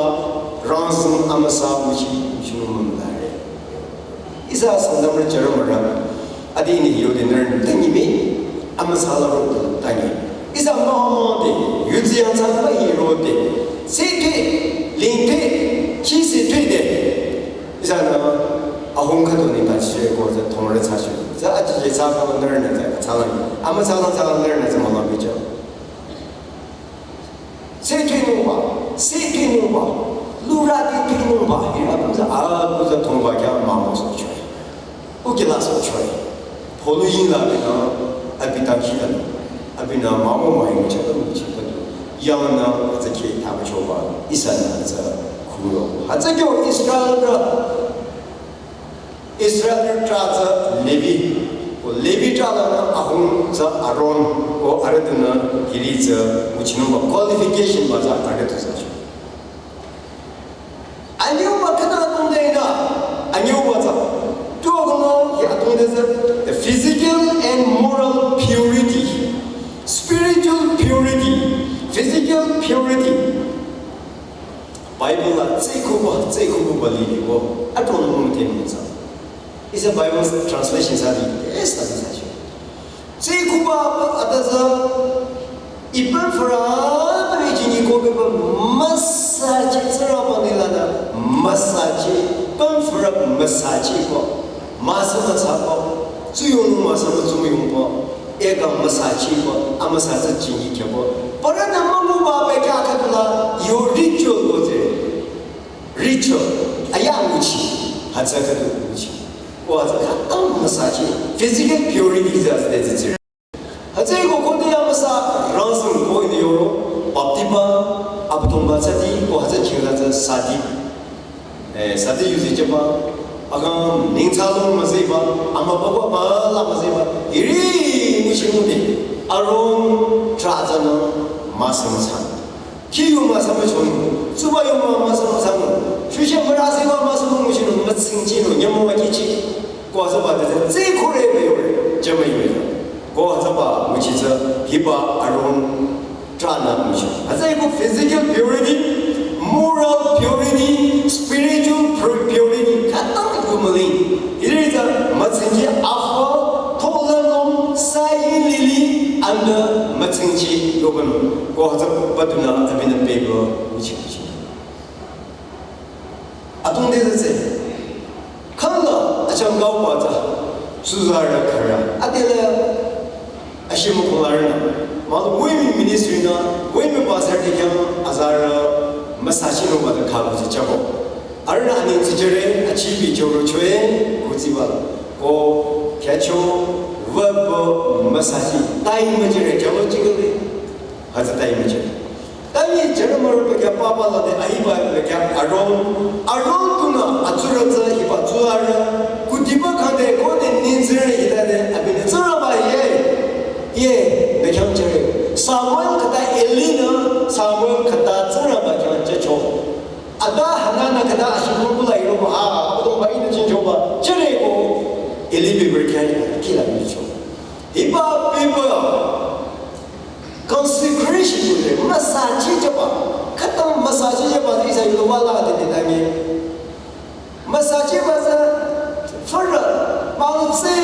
rangsung amüsa müchi müchi mümdare. Ihsa Sangtamrü chürü mürü. Adi ni hiyo de nührü tangi mi, amüsa la ro tangi. Ihsa mama de, yudsi yangsa la hi ro de. Se te, ling te, chi se te de. Ihsanü, ahung khüdu ni ta chi ko za thong re cha chi. Za aji je cha ko nührü ne za cha la. Amüsa la cha la nührü ne za mama bi cha. Se thinungba, se thinungba, lura ti thinungba, hira kuza a kuza thongba kya mamo so choi. Ukila so choi. Polu yin la bina, abi ta ki la. Abinü mamo mai mu cha mu chi ka. Yangnü za ke ta ba choba, ihsanü za kuro. Hütsü kyo Israel ra Israel trah tsü Levi. Ko Levi trah lanü ahung tsü Aron. Ko arüh tunü hiri tsü nguchinungba qualification ba tsü arüh tu tsü. Anyüba khüta atungde na, anyüba tsü. Tuo kono hi atungde tsü the physical and moral purity, spiritual purity, physical purity. Bible la tsü kuba, tsü kuba ba lili ko, atong mung te mung tsü. Ihsa Bible translation sa di, eh, sa di sa shi. Tsü kuba ba ata tsü, ipan fara ba ni jini ko be ba masa chi tsara ba ni la da, masa chi, pan Müsachiba, müsa müsaba, tsuyong müsa mütsumyongba, eka müsachiba, amüsa tsü chingi kheba. Parana münguba bekhyah khüdula, yo ritual ko tsü. Ritual, aya nguchi, hütsü khüdu nguchi. Ko hütsü khüta müsachi, physical purity tsü hütsü tsü tsü. Hütsüeko khode amüsa rangzeng ko ini yoro, baptiba, Abüdongba tsüdi, ko hütsü chingla tsü sadi. Eh, sadi yuzi jeba, akang ningtsalong müziba, amübükuh bala müziba, hiri nguchi ngude, Aron trah tsünü müsa müsa. Khi yuma sa müchong, tsuba yuma müsa müsa, shushe mürase ba müsa müchong, mütsingchi no, nyamo wa kichi. Ko hütsüba de, tse kore be yore, jama yore. Ko hütsüba nguchi tsü, hiba Aron trah nü nguchi. Hütsüeko physical purity, moral purity, spiritual pu-, purity, khüta yumüling. Hiri tsü mütsingchi afü, tolanung, sayi lili, and mütsingchi yoban. Ko hütsüba dunü abinü bebü nguchi nguchi. Atungde tsü tsü. Khangla achangkauba tsü. Tsuzarü khürü. Adela ashimü khonglarünü. Malu women ministry nü, women pastor dikehnü azarü müsachi nungba tsü khabu tsü chabo. Arühnü aning tsü jüre, achibi choro choe, kutsiba. Ko kyacho, wabo müsachi, tai müjüre, chabo chigale. Hütsü tai müjüre. Tani jüre mürü bekhyah papa la de ahiba bekhyah Aron. Aron tunü atsurü tsü hiba tsurü. Kudiba khade khode ninzire hita de abinü tsurü ba ye. Ye, bekhyah jüre. Samuel khüta Eli nü, Samuel khüta tsurü ba khyang jücho. Ada Hana nü khüta ashibung bula iro ba, a, Abüdongba inü chincho ba, jüre ko Eli bebü khyang kila bicho. Hiba bebü. Consecration kule, müsachi jüba. Khüta müsachi jüba, ihsa yulo wala de de dangi. Müsachi ba tsü, fürü, mangse,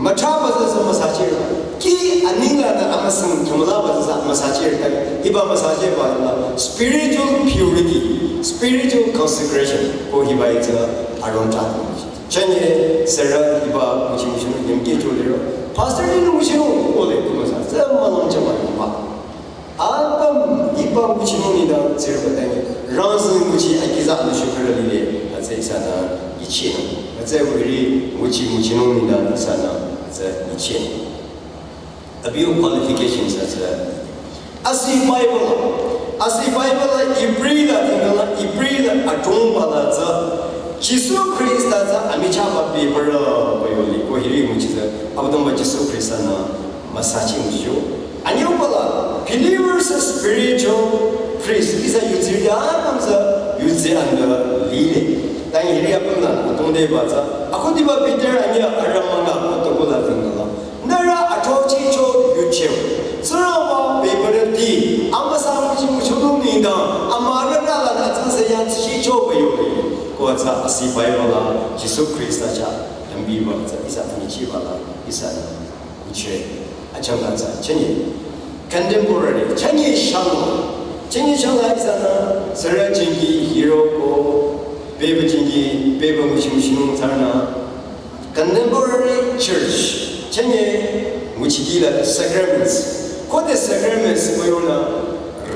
mücha ba tsü müsachi ba. Ki aningla nü amüsing, thumla ba tsü müsachi ba. Hiba müsachi ba la, spiritual purity, spiritual consecration. Ko hiba itsü Aron ta. Chanye sera hiba nguchi nguchinung nyümkeh choliro. Pastor ni nguchinung ole kumasa. Tsü mülung chaba yungba. Apüm hiba nguchinung nida tsirba tangi. Rangzeng nguchi akiza nü shukara lile. Hütsü ihsanü yichinung. Hütsü wiri nguchi nguchinung nida ihsanü hütsü yichinung. Abiyo qualifications hütsü. Asi Bible, asi Bible la Ibri la tingala, Ibri la atungba la tsü, Jisu Krista tsü amichahba bebürü ba yoli, ko hiri nguchi tsü, Abüdongba Jisu Krista nü müsachi nguchicho. Anyüba la, believers spiritual priest, ihsa yudsi ya, apüm tsü, yudsi anda lile. Tangi hiri apüm la, atungdeba tsü, akhudiba Peter anyü arüh münga, ko toko la tingala. Nührü athrochicho yucheo. Tsingrangba bebürüti, amüsa nguchi nguchinung nengdang, amürü nü la nü tsingse yang tsichicho ba yore. Ko tsü asi Bible la, Jisu Krista chah, tambiba tsü ihsa tangichiba la, ihsa nü nguchi. Achangka tsü, chanye. Contemporary, chanye shangla. Chanye shangla ihsa nü, sera chingi, hiro ko, bebü chingi, bebü nguchi nguchinung tsarnü, Contemporary church, chanye nguchikila sacraments. Khode sacraments ko yonü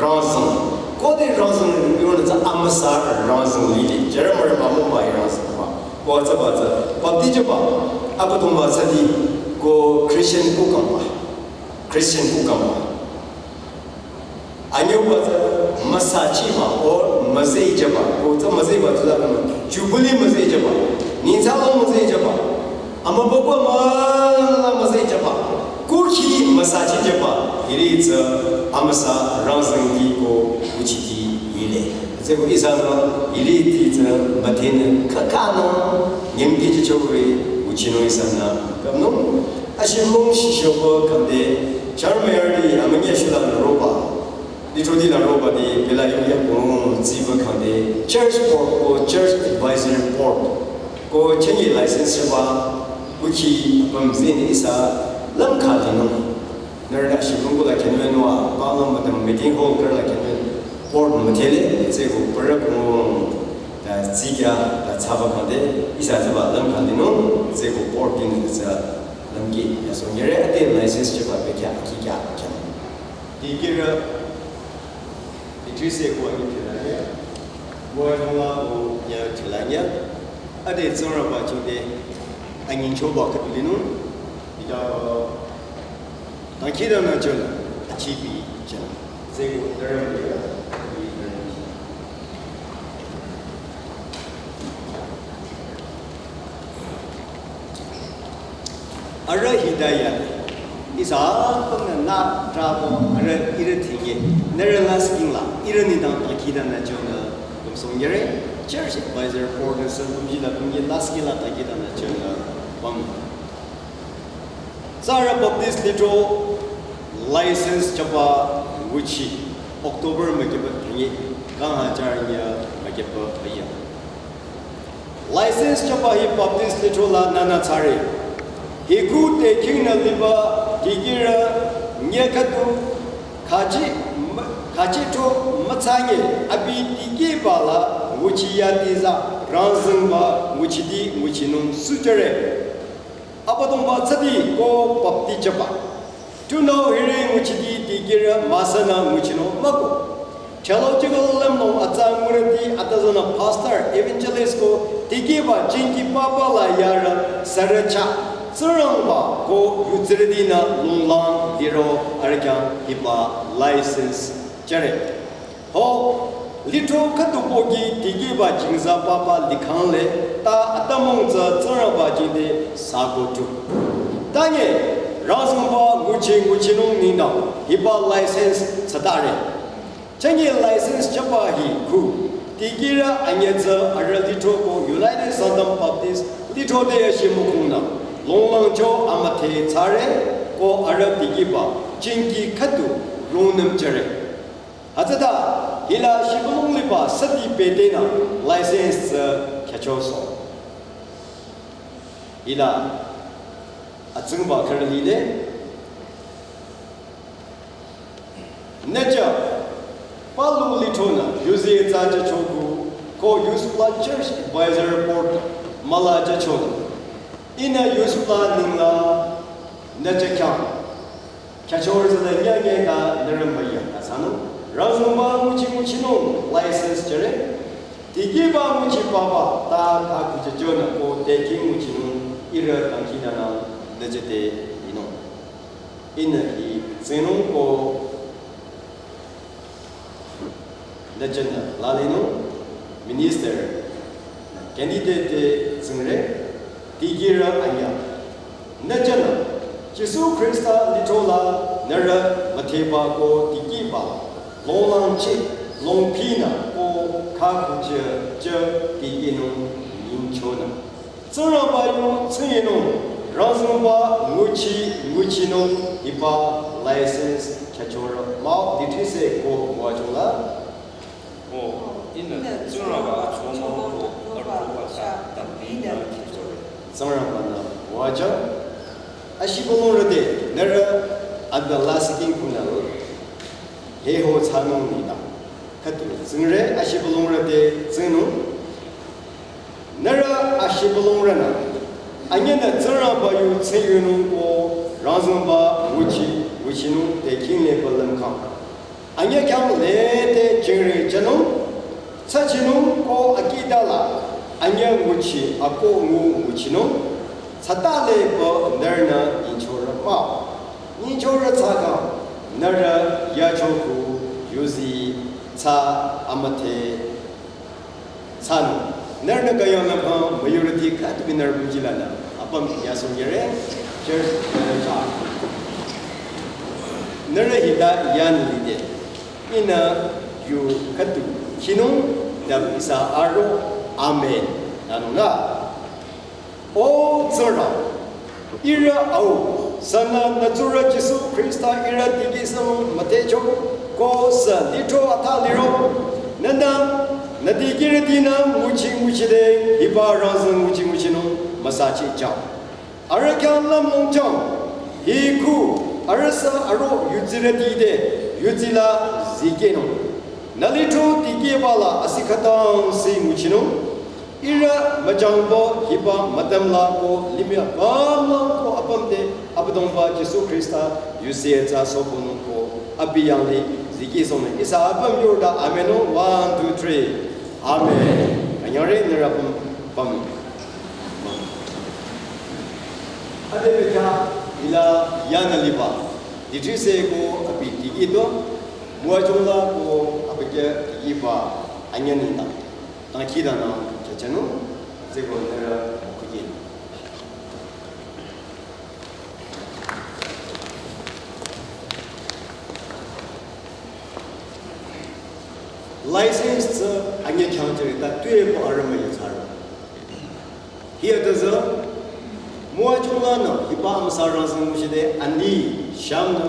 rangzeng. Khode rangzeng ko yonü tsü amüsa rangzeng lile. Jeremiah mamo bai rangzeng ba. Ko tsü ba tsü. Baptist ba. Abüdongba sadi ko Christian ko kamba. Christian ko kamba. Anyüba tsü müsachiba, or müzehjüba, ko tsü müzehba tsü la kama, Jubilee müzehjüba, nengdang müzehjüba, amübükuh mala müzehjüba, kuhki müsachijüba, hiri tsü amüsa rangzengti ko nguchiti lile. Tsü ko ihsanü hiri ti tsü müdhenü khakanü nyümkeh chichore nguchinung ihsanü kamnung. Ashimung shishoba kangde, Jeremiah di amünyi shula nü roba. Lithroti la roba di, bela yuya kong ziba kangde, church board ko church advisory board ko chanye license ba, kuhki apüm zini ihsa lamkha linung. Nührü nü shibung ko la kenwen wa, ba la madam meeting hall kar la kenwen. Board müdhele, tsü ko pera kong ta Tsikya ta tsaba khande, ihsa tsaba lam khande no, tseko fourteen tsü lam ki, ya so nyere ate license chaba bekya, kikya, kya. Dikira, itri se ko ani thilanya, mo jongla ko nya thilanya, ate tsora ba chide, angin choba katulino, ida, tangkida na chona, achibi chona. Tseko dara ya, Arüh hidaya. Ihsa apümnü nü trabo arüh ihrü thenge. Nührü lasking la. Ihrü nengdang takida nü chonü. Kumsong yere. Church advisor board nü sü kumji la kumji lasking la takida nü chonü. Bang. Tsara Baptist Lithro license chaba nguchi October mükeba thenge. Kang hajar nya mükeba aya. License chaba hi Baptist Lithro la nünü tsare. Hi ku te king nü liba dikira nye khatu khachi, khachi to matsanye abi diki bala nguchi ya tiza rangzing ba nguchi di nguchi nung sujare. Abadongba tsadi ko bapti chaba. Tunüo hiri nguchiti dikira masana nguchino mako. Theological lemno atsa ngurati atazana pastor, evangelist ko dikiba jinki papa la yara saracha. Tsurangba ko yutsiridina lunglang diro arikya hiba license chare. Ho, lithro khatupogi dikiba jingza papa likhangle ta atamong tsü tsaraba jide sago tu. Tanye, razongba nguchi nguchinung nina hiba license satare. Chanye license chaba hi ku, dikira anyatsa ara lithro ko United Sangtam Baptist lithro de ya shimukungna, longlangcho amate tsare ko ara dikiba, jinki khatu, longnem chare. Hütsüta, hila shibulung liba sati petena license tsü kyachoso. Hila, atsingba karalide. Necha, palu lithona, yuzi tsa choku, ko Youth Plan Church Advisor Board, mala chona. Ina Youth Plan ningla, necha kyang. Kyachor zada nya nya ta naram baya ta sanu. Razongba nguchi nguchinung license chare. Dikiba nguchi papa ta ta kucha jona ko teki nguchinung ira tangkina na najete ino. Ina hi zenung ko Nachana lalino minister candidate tsingre digira anya. Nachana Jisu Krista lithro la nara matheba ko dikiba longlang che longpina ko khakuche che dikinung yingchona. Tsingrangba yu tsingyinung, rangzongba nguchi nguchinung hiba license kyachora mao litrise ko wajula. O, ina Tsingrangba chomo ko artoba cha tambina kyachore. Tsingrangba na waja. Ashibulung rade, nara adalasikin kunalo. Heho tsanung nida. Khatu tsingre ashibulung rade tsingnung. Nara ashibulung rana. Anyana Tsingrangba yu tsingyunung ko rangzongba nguchi nguchinung te kingle balam kang. Anya kyang le te chingre chanung. Tsachinung ko akidala. Anya nguchi ako ngu nguchinung. Tsatale bo narna inchora ma. Inchora tsaka nara yachoku yuzi tsa amate. Sanu, nara na kayang na pa majority khat binar bujilana. Apam yasung yere, church manager. Nara hita yan lide. Ina yu khatu kinung dam isa aro. Amen. Nanunga. O Tsingrang, ira au, sana natsura Jisu Krista ira dikisang matecho, ko sa litro ata liro, nana, nadikiri dina nguchi nguchi de, hiba raza nguchi nguchi no, masachi chao. Ara kya lam long chao, hi ku, ara sa aro yutsira di de, yutsila zikeno. Nalitro dikibala asikhatang si nguchino, Ihrü müjangbo hiba müdüm la ko limih apüm la ko apüm te Abüdongba Jisu Khrista yusi tsü sohpünung ko abi yanglih zikisonü ihsa apüm yurda amen-o. One, two, three. Amen. Anyangre nührü apüm püm. Ade beka ila yanü liba. Lithrese ko abi tikehto. Müwajüng la ko abi kya tikehba anyü nengdang. Dangkhidangnang jajünung, tsüko nührü müküki. License tsü anyü khyang jüre ta tue ko arüh müyü thsaro. Hi atüzü, müwajüng lanü, hiba amüsa rangzeng müshide ani, shamnü,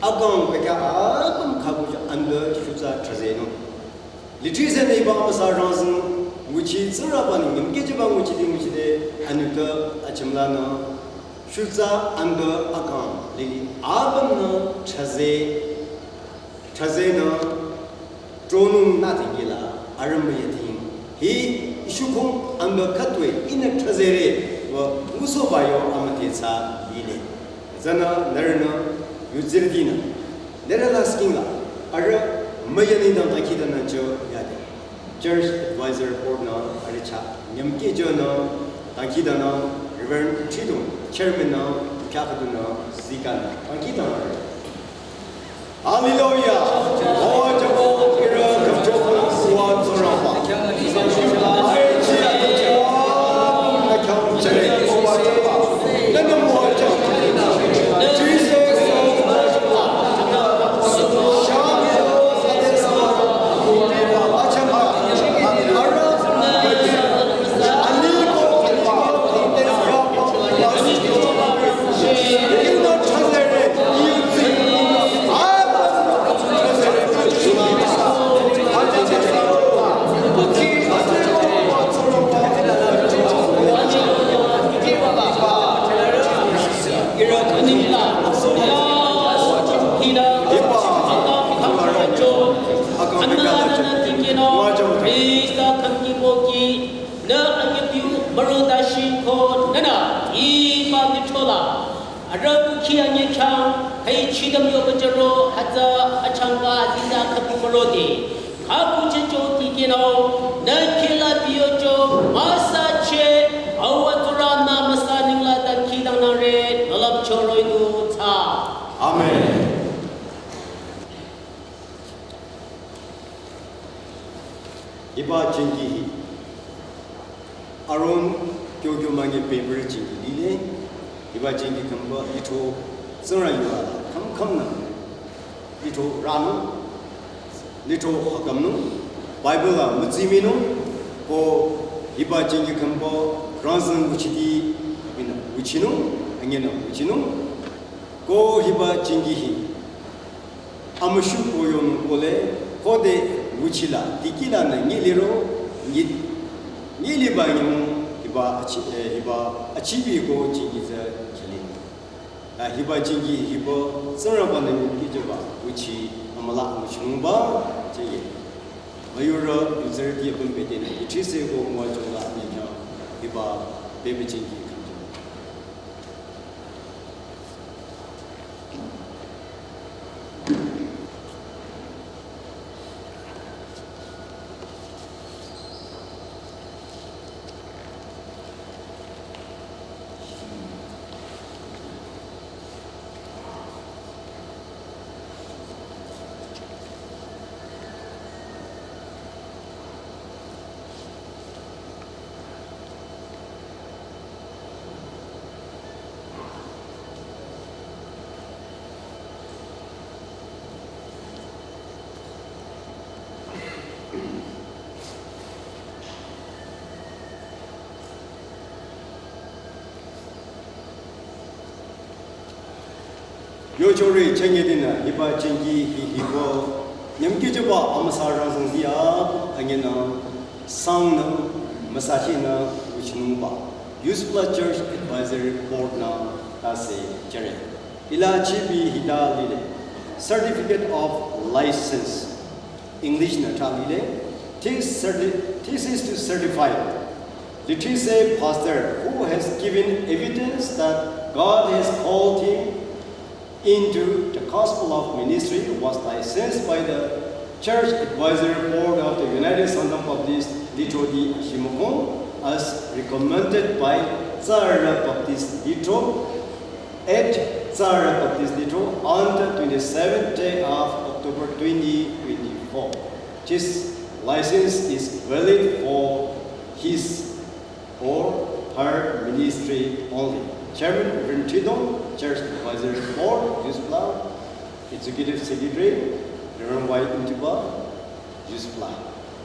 akang pekya apüm khakuja anbü shutsa trazenung. Lithrese nü hiba amüsa rangzeng nguchi Tsingrangba-nü nyümkehjüba nguchidi nguchide anüte achimlanü shutsa anbü akang lili apümnü traze, trazenü tronung nü tikehla arüh müyü ting. Hi ishukhung anbü khütoi ihnü trazere wü ngusohba yo amüdhe tsü lile. Tsünü nührünü yutsirütinü nührü la sking la arüh müyü nengdang dangkhidangnang jü yade. Church Advisor Board nü arüh chah nyümkehjünü dangkhidangnang Reverend Chidong Chairman nü kya khüdunü zikanü dangkhidangnang. Hallelujah. O jabo kira kamcho kuwa tsorapa. Ai chi atu chiwa na khyang chere kuwa tsorapa. Nana müwa jabo. Jesus. Krista khangkipoki nü anyüpiu müro dashi ko nünü iba nüchola. Arüh kukhi anyü khyang hai chidam yo bajaro hütsü achangka aziza khaku mürode. Khaku checho tikinao nü kila biyocho müsache awa turana müsa ningla dangkhidangnangre nülam choroidu tsü. Amen. Hiba jengki hi. Aron kyo kyo mange paper jengki lile. Hiba jengki kamba lithro Tsingrang yua la kham kham nü. Lithro ranung. Lithro hakamnung. Bible la mütsiminung. Ko hiba jengki kamba rangzeng nguchiti abinü nguchinung. Angenü nguchinung. Ko hiba jengki hi. Amüshu koyonung kole, khode nguchila, tikila nü nyiliro, nyi-, nyiliba nyimung, hiba achi-, eh, hiba achibi ko jengki tsü chali. Ah, hiba jengki hiba, Tsingrangba nü nyimkehjüba, nguchi, amüla amüshungba, cheye. Müyurü, yutsarüti apüm betenü, lithrese ko müwajüng la anyü khyang, hiba, bebe jengki khamjüng. Yochore chengedinü hiba jengki hi hiba nyümkehjüba amüsa rangzeng ziya angenü sangnü müsachinü nguchinungba Youth Plus Church Advisory Board nü tase jüre. Ila chibi hita lile. Certificate of License. English nü ta lile. This certi-, this is to certify Lithrese pastor who has given evidence that God has called him into the gospel of ministry was licensed by the Church Advisory Board of the United Sangtam Baptist Lithro D. Ashimokong as recommended by Tsara Baptist Lithro at Tsara Baptist Lithro on the twenty-seventh day of October twenty twenty-four. This license is valid for his or her ministry only. Chairman, Reverend Thridong, Church Advisory Board, Yusuf La, Executive Secretary, Reverend Y. Intiba, Yusuf La.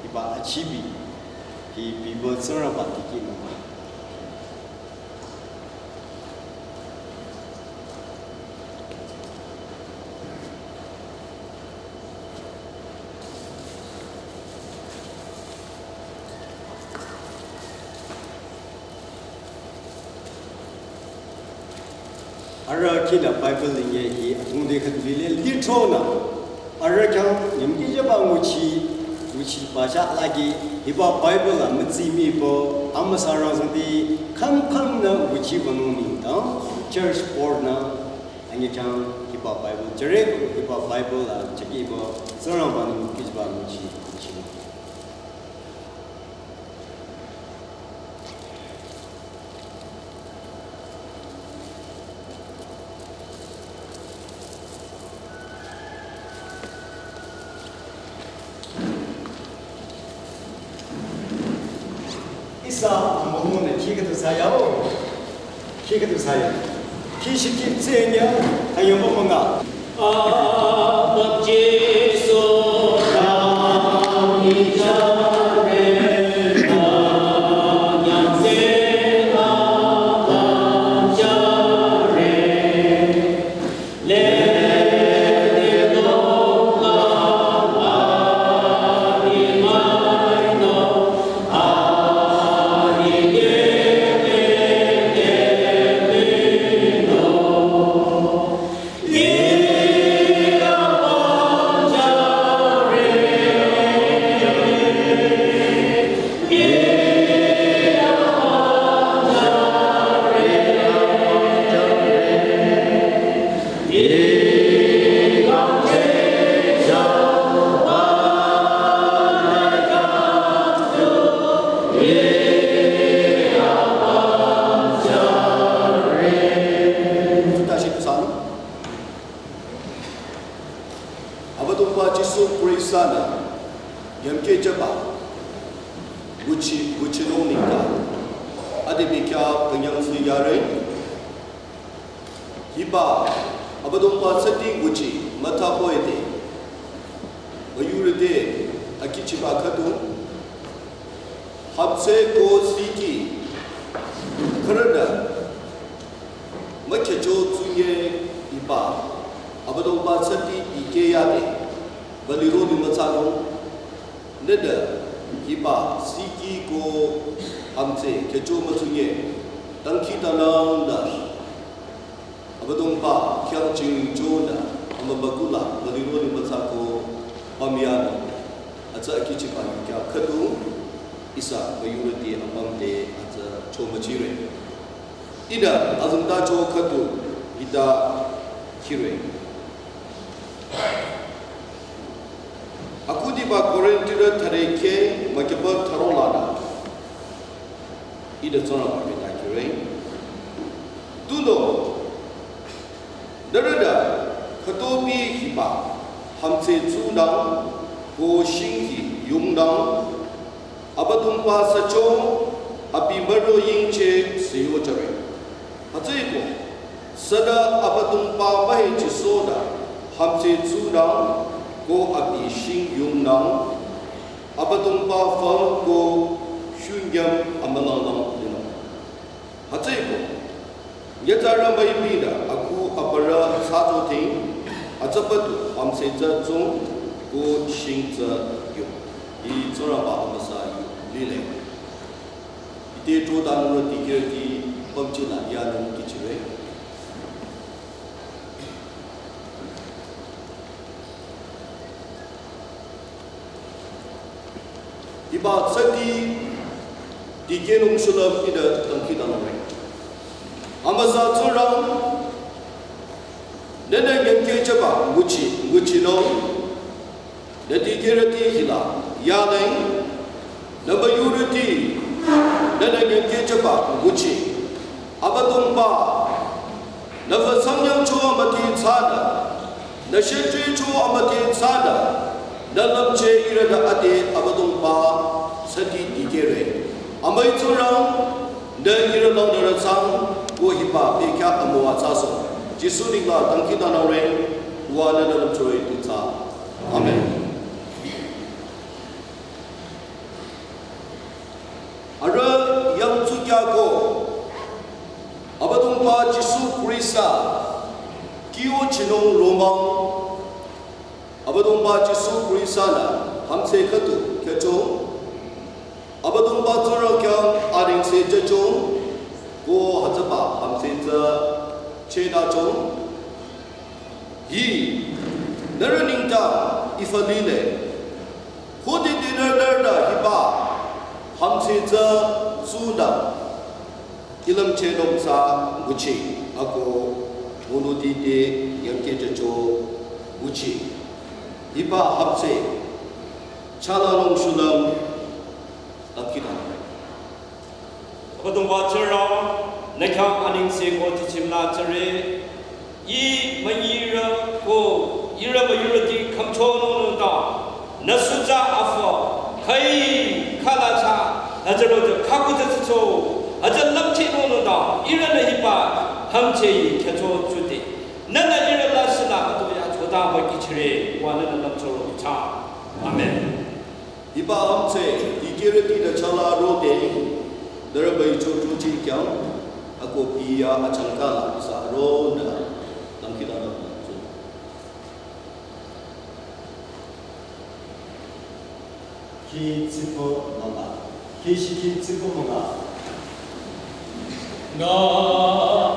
Hiba achibi, hi people Tsingrangba tiki mama. Arüh kihla Bible lingye hi atungde khüdu lile litro nü. Arüh khyang nyümkijeba nguchi, nguchiba sha lagi hiba Bible la mütsimibo amüsa rangsangdi kham kham nü nguchiba nung nengdang church board nü anyi khyang hiba Bible jüre hiba Bible la cheki hiba Tsingrangba nü nyümkijeba nguchi nguchi. Ihsa amübünü khi khüdu thsayao, khi khüdu thsaya, khi shikhi tsenya, ayomba manga. Abüdongba Jisu Khrista-nü yangkehjüba nguchi, nguchinung nengdang ade bekhyah künyangsi yare. Hiba Abüdongba tsüti nguchi müthapoe de müyurü te akichiba khüdu hapse ko siki khürünü mükhecho tsunye iba Abüdongba tsüti dikeh yade baliro ni mütsanung. Nüde hiba siki ko hapse khecho mütsunye dangkhidangnang nü Abüdongba khyang chingchonü amübükuh la baliro ni mütsa ko pamyanung. Atsa akichiba yu kya khüdu ihsa müyurüti apüm te atsa chomüchire. Ihnü azengtacho khüdu hita khire. Akhudiba Korinthirü thüre kheh mükyüba thüro lanü ihnü Tsingrangba mii ta khire. Tunüo nührünü khütobi hiba hapse tsunang ko shinghi yungnang Abüdongba sücho abi müro yingcheh siyojüre. Hütsüeko sünü Abüdongba mühechisohnü hapse tsunang ko abi shing yungnang Abüdongba fü ko shungyam amülangnang linung. Hütsüeko nyitsarü müipinü akhu aparü thsato thing atsapatu hapse tsü tsung ko shing tsü yung. Hi Tsingrangba amüsa yu lile. Ite to danurü dikehrüti pümchila yanung kichire. Hiba tsüti Dikehnung shulüm ihnü dangkhidangnangre. Amüsa Tsingrang, nühnü nyümkehjüba nguchi, nguchinung, nü dikehrüti hila, yaleng, nü müyurüti, nühnü nyümkehjüba nguchi. Abüdongba, nü füsang yangcho amüti thsanü, nü shedri cho amüti thsanü, nü lümcheh ihrünü ade Abüdongba sati dikehre. Amüi Tsingrang, nü ihrü langnürü thsang, ko hiba bekhyah amüwa thsasoh. Jisu nengla dangkhidangnangre, uwa nü nü lümchore tu thsa. Amen. Arüh yangtsukyako, Abüdongba Jisu Khrista, kyo chinung romang, Abüdongba Jisu Khrista-nü, hamse khüdu, khyücho, Abüdongba Tsingrang khyang anengse jücho, ko hütsüba hamse tsü, chedacho, hi, nührü nengdang, ifa lile, khode te nührü nührünü hiba, hamse tsü, sunü, ilümchehnung sa nguchi, ako, monoti te, nyümkehjücho, nguchi. Hiba hamse, chalanung shulüm, dangkhidangnangre. Abüdongba Tsingrang, nü khyang anengse ko tichimla tsüre, ih münyirü ko ihrü müyurüti khümchonung nüta, nü sutsa afü, khüi, khalacha, hütsürocho, khaku tsütsücho, hütsü lümchehnung nüta, ihrünü hiba, hamchehi, khyücho, chute. Nühnü ihrü la shila, ato ya, chota, ba kichire, uwa nü nü lümchoro, cha. Amen. Hiba hamse, dikehrüti nü chala rode, nührü müicho tuchi khyang, ako piya achangka la, sa ronü, dangkhidangnang. Khi tsipo mama, khi shikhi tsipo mama. No,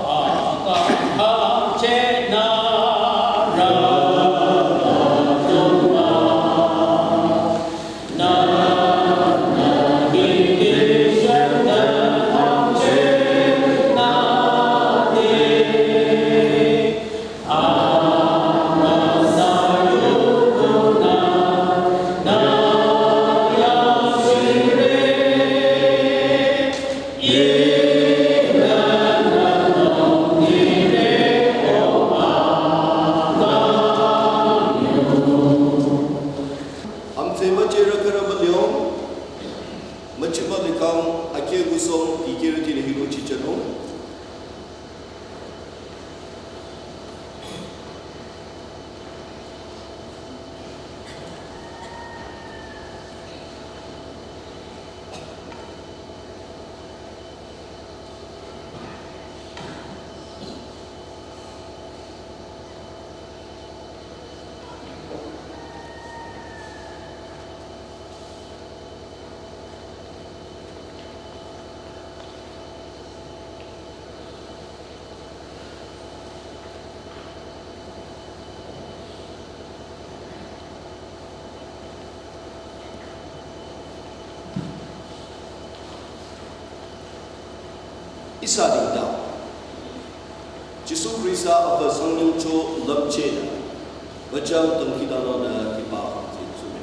a, ka, ha, che, na, ra, na, na, na, na, di, di, shen, na, ha, che, na, di. Amtse müche rükürü müliong, müchima likang, akye gusong, dikehrüti le hiro chichanung. Ihsa nengdang Jisu Khrista apü sangnümcho lümchehnü, müchang dangkhidangnangnü hiba hangtse tsure.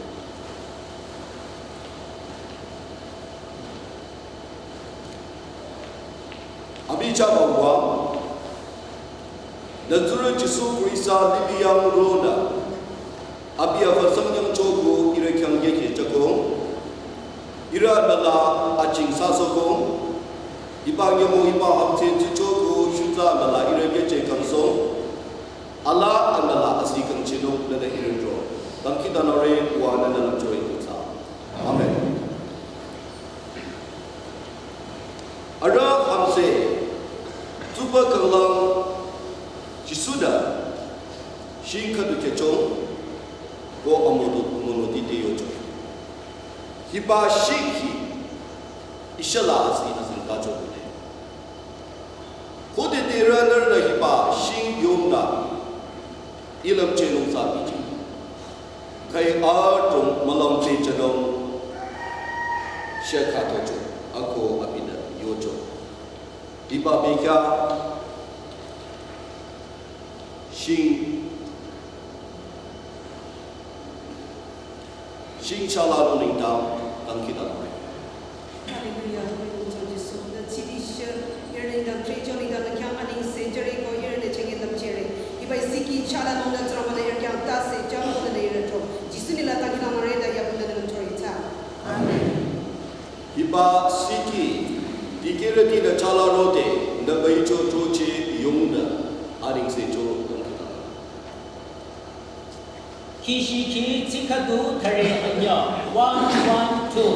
Abi chaba wa, nü tsurü Jisu Khrista libi yang ronü, abi apü sangnümcho ko ihrü khyang yekhe chako, ihrü nüla aching sasoko, hiba nyümo hiba hangtse tsicho ko shutsa nüla ihrü yekhe kangso, ala anüla asi kangchinung nüte ihrü ro. Dangkhidangnangre wa nüte lümchore kutsa. Amen. Arüh hangtse, tsuba kanglang, Jisu-nü, shing khüdu kechong, ko amodu, amonoti te yocho. Hiba shing hi, ishala asi asi kachokune. Khode te rünürünü hiba shing yongnü, ilümchehnung sa bichi. Khai adrong mülümcheh chanung shekha tocho, ako Hiba bekhyah shing, shing chala ro nengdang dangkhidangnangre. Hallelujah, hallelujah, Jisu. Nü chidi shi, ihrü nengdang trecho nengdang nü khyang anengse jüre ko ihrü nü chenge lümchehre. Hiba siki chala nengdang Tsingrangba nü ihrü khyang tase jang ko nü ihrü tro. Jisu nila dangkhidangnangre ta yapüm nü lümchore ta. Amen. Hiba siki, dikehrüti nü chala rode, nü baicho choche yongnü, anengse cho dangkhidangnang. Kishiki tsikadu thare anya. One, one, two.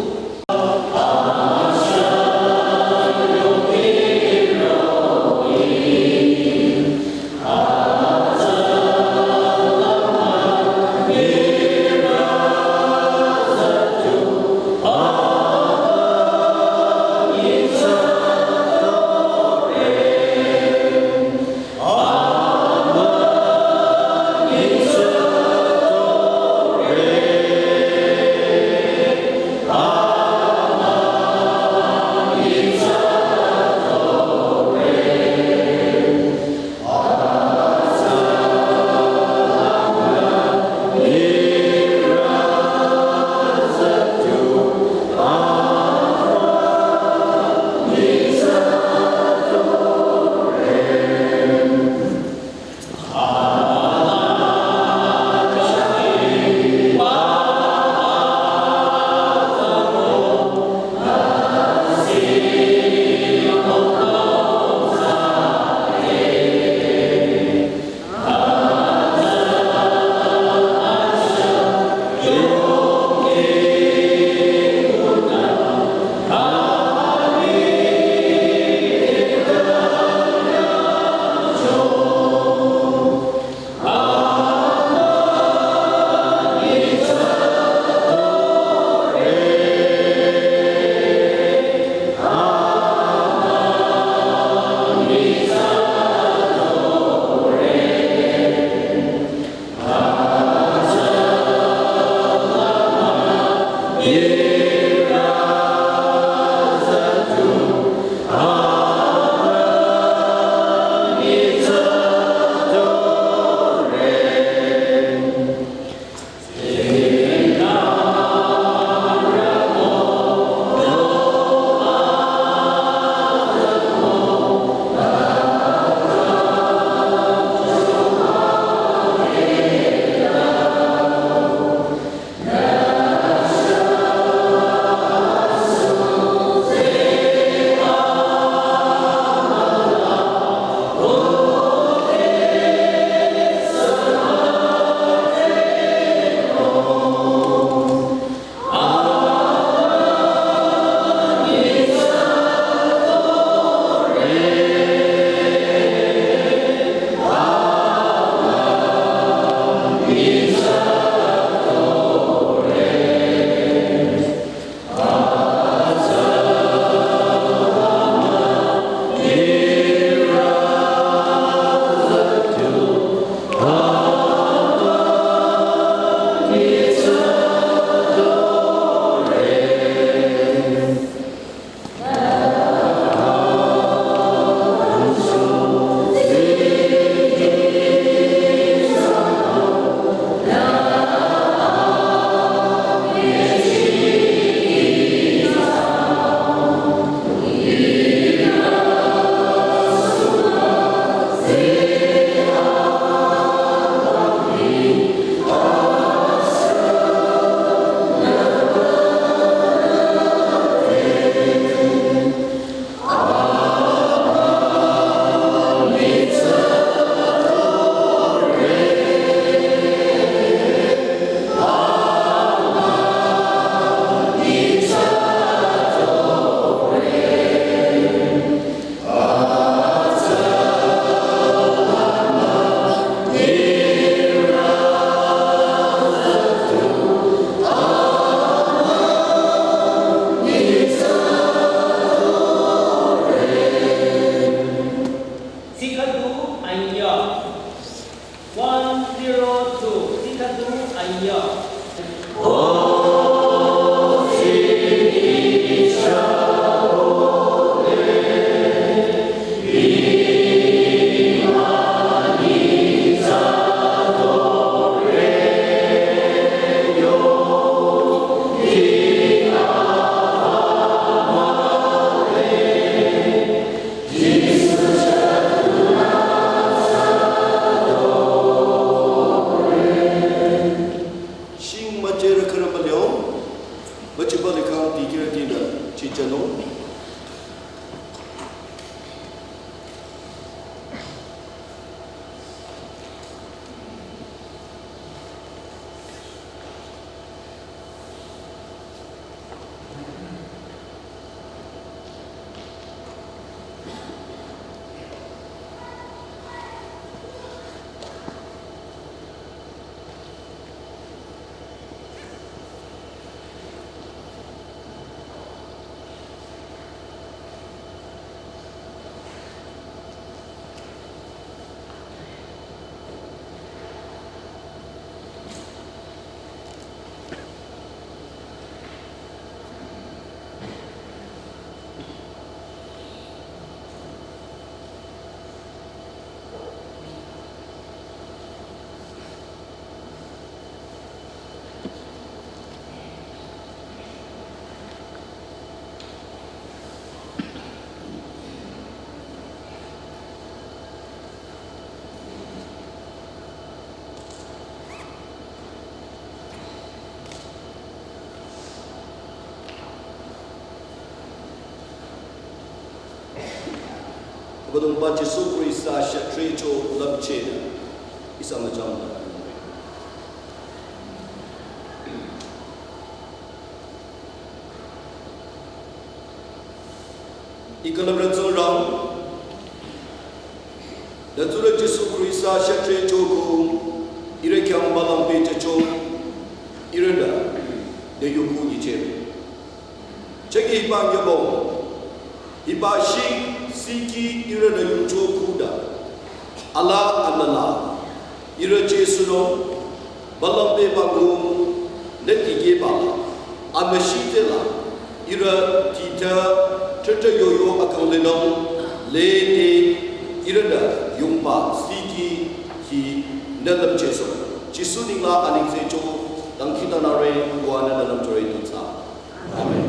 Abüdongba Jisu Khrista shütrücho lümchehnü ihsa müchangla. Ikalabra Tsingrang, nü tsurü Jisu Khrista shütrücho ko ihrü khyang mülang pehjücho ihrünü nü yuku nyichehre. Chünye hiba nyübong, hiba shi siki ihrünü yucho kuda. Ala amüla, ihrü Jisu nü, mülang pehba ko, nü tikehba, amüshitela, ihrü tita, tata yoyo akang lenung, lede, ihrünü yungba siki hi nü lümchehsoh. Jisu nengla anengsecho, dangkhidangnangre, wa nü lümchore nengsa. Amen.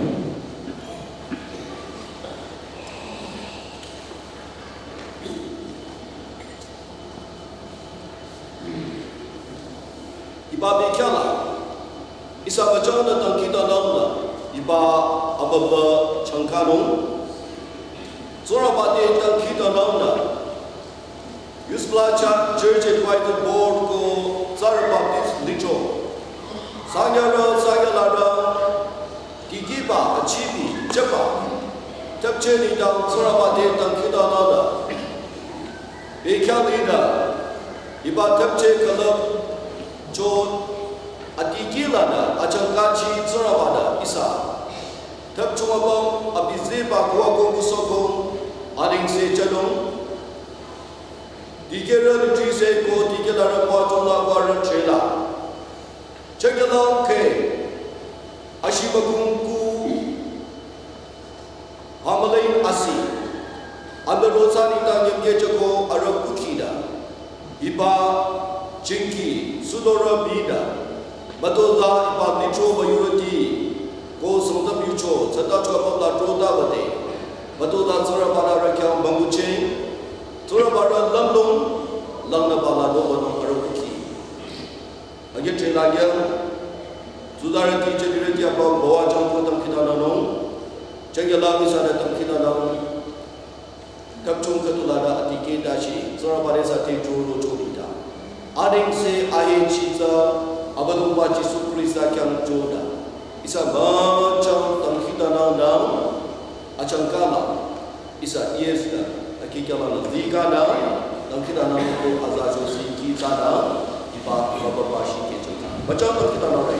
Hiba bekhyahla, ihsa müchangnü dangkhidangnangnü, hiba amübü changkanung. Tsingrangba te dangkhidangnangnü, Youth Plaza Church Advisory Board ko Tsarü Baptist Lithro. Sanyarü, sanyalarü, tikehba, achibi, jüba. Thapche nengdang Tsingrangba te dangkhidangnangnü. Bekhyah linü, hiba thapche külüpcho atikehlanü, achangkachi Tsingrangba-nü ihsa. Thapcho apüm, abi zehba kuwa ko kusohko, anengse jünung. Dikehrü lithrise ko dikehlarü müwajüng la ko arüh trela. Chünye lang ke, ashi bakung ku, pamüling asi. Amüro tsü nengdang nyümkeh jüko arüh kukhi da. Hiba jingki, sudorü binü. Mütoda hiba Lithro müyurüti, ko Sangtam yucho, tsüta chua pamla trota bate. Mütoda Tsingrangba-nü arüh khyang bangkucheh, Tsingrangba-nü lümlong, langnüba la nü banung arüh kukhi. Age trela ge, tsudarüti jünirüti apüm müwajüng ko dangkhidangnangnung, chünye lang ihsanü dangkhidangnangnung. Thapchung khüdulanü atikeh dashi, Tsingrangba-nü ihsa te jüro jübita. Anengse ahechi tsü, Abüdongba Jisu Khrista khyang jüda. Ihsa müchang dangkhidangnangnü, achangkala, ihsa yes da, akikyalanü, dikhanü, dangkhidangnang ko azacho siki tsünü, hiba, hiba, hiba, shi kehchang. Müchang dangkhidangnangnü.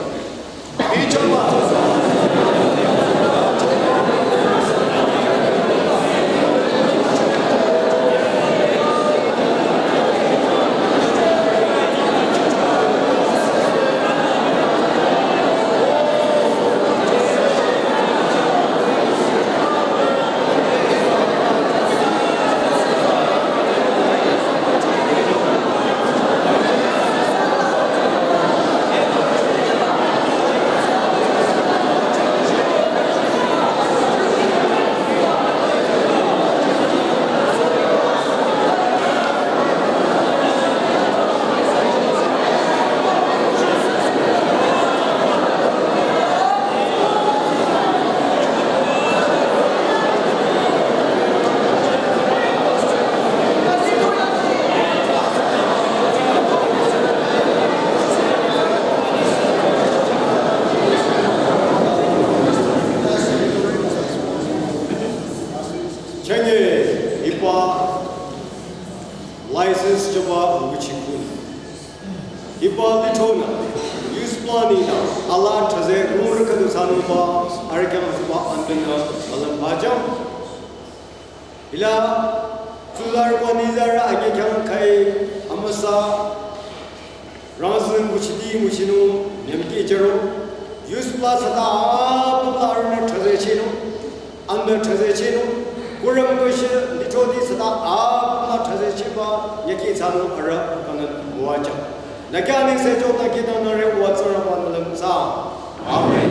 Chünye hiba license jüba nguchikun. Hiba Lithronü, youth planning nü, ala thraze rung rükadu sanungba, arüh khyang jüba andinü, alam bajang. Hila, tsular ko nizar age khyang khai, amüsa, rangzin nguchiti nguchinung, nyümkeh jüro, youth pla sata apümla arühnü thraze chinung. Anda thraze chinung, kurüm kushi Lithroti sata apümla thraze chiba, nyüki thsanung arüh kanü müwajang. Nü khyang anengse jüda kihtangnangre wa Tsingrangba-nü lümsa. Amen.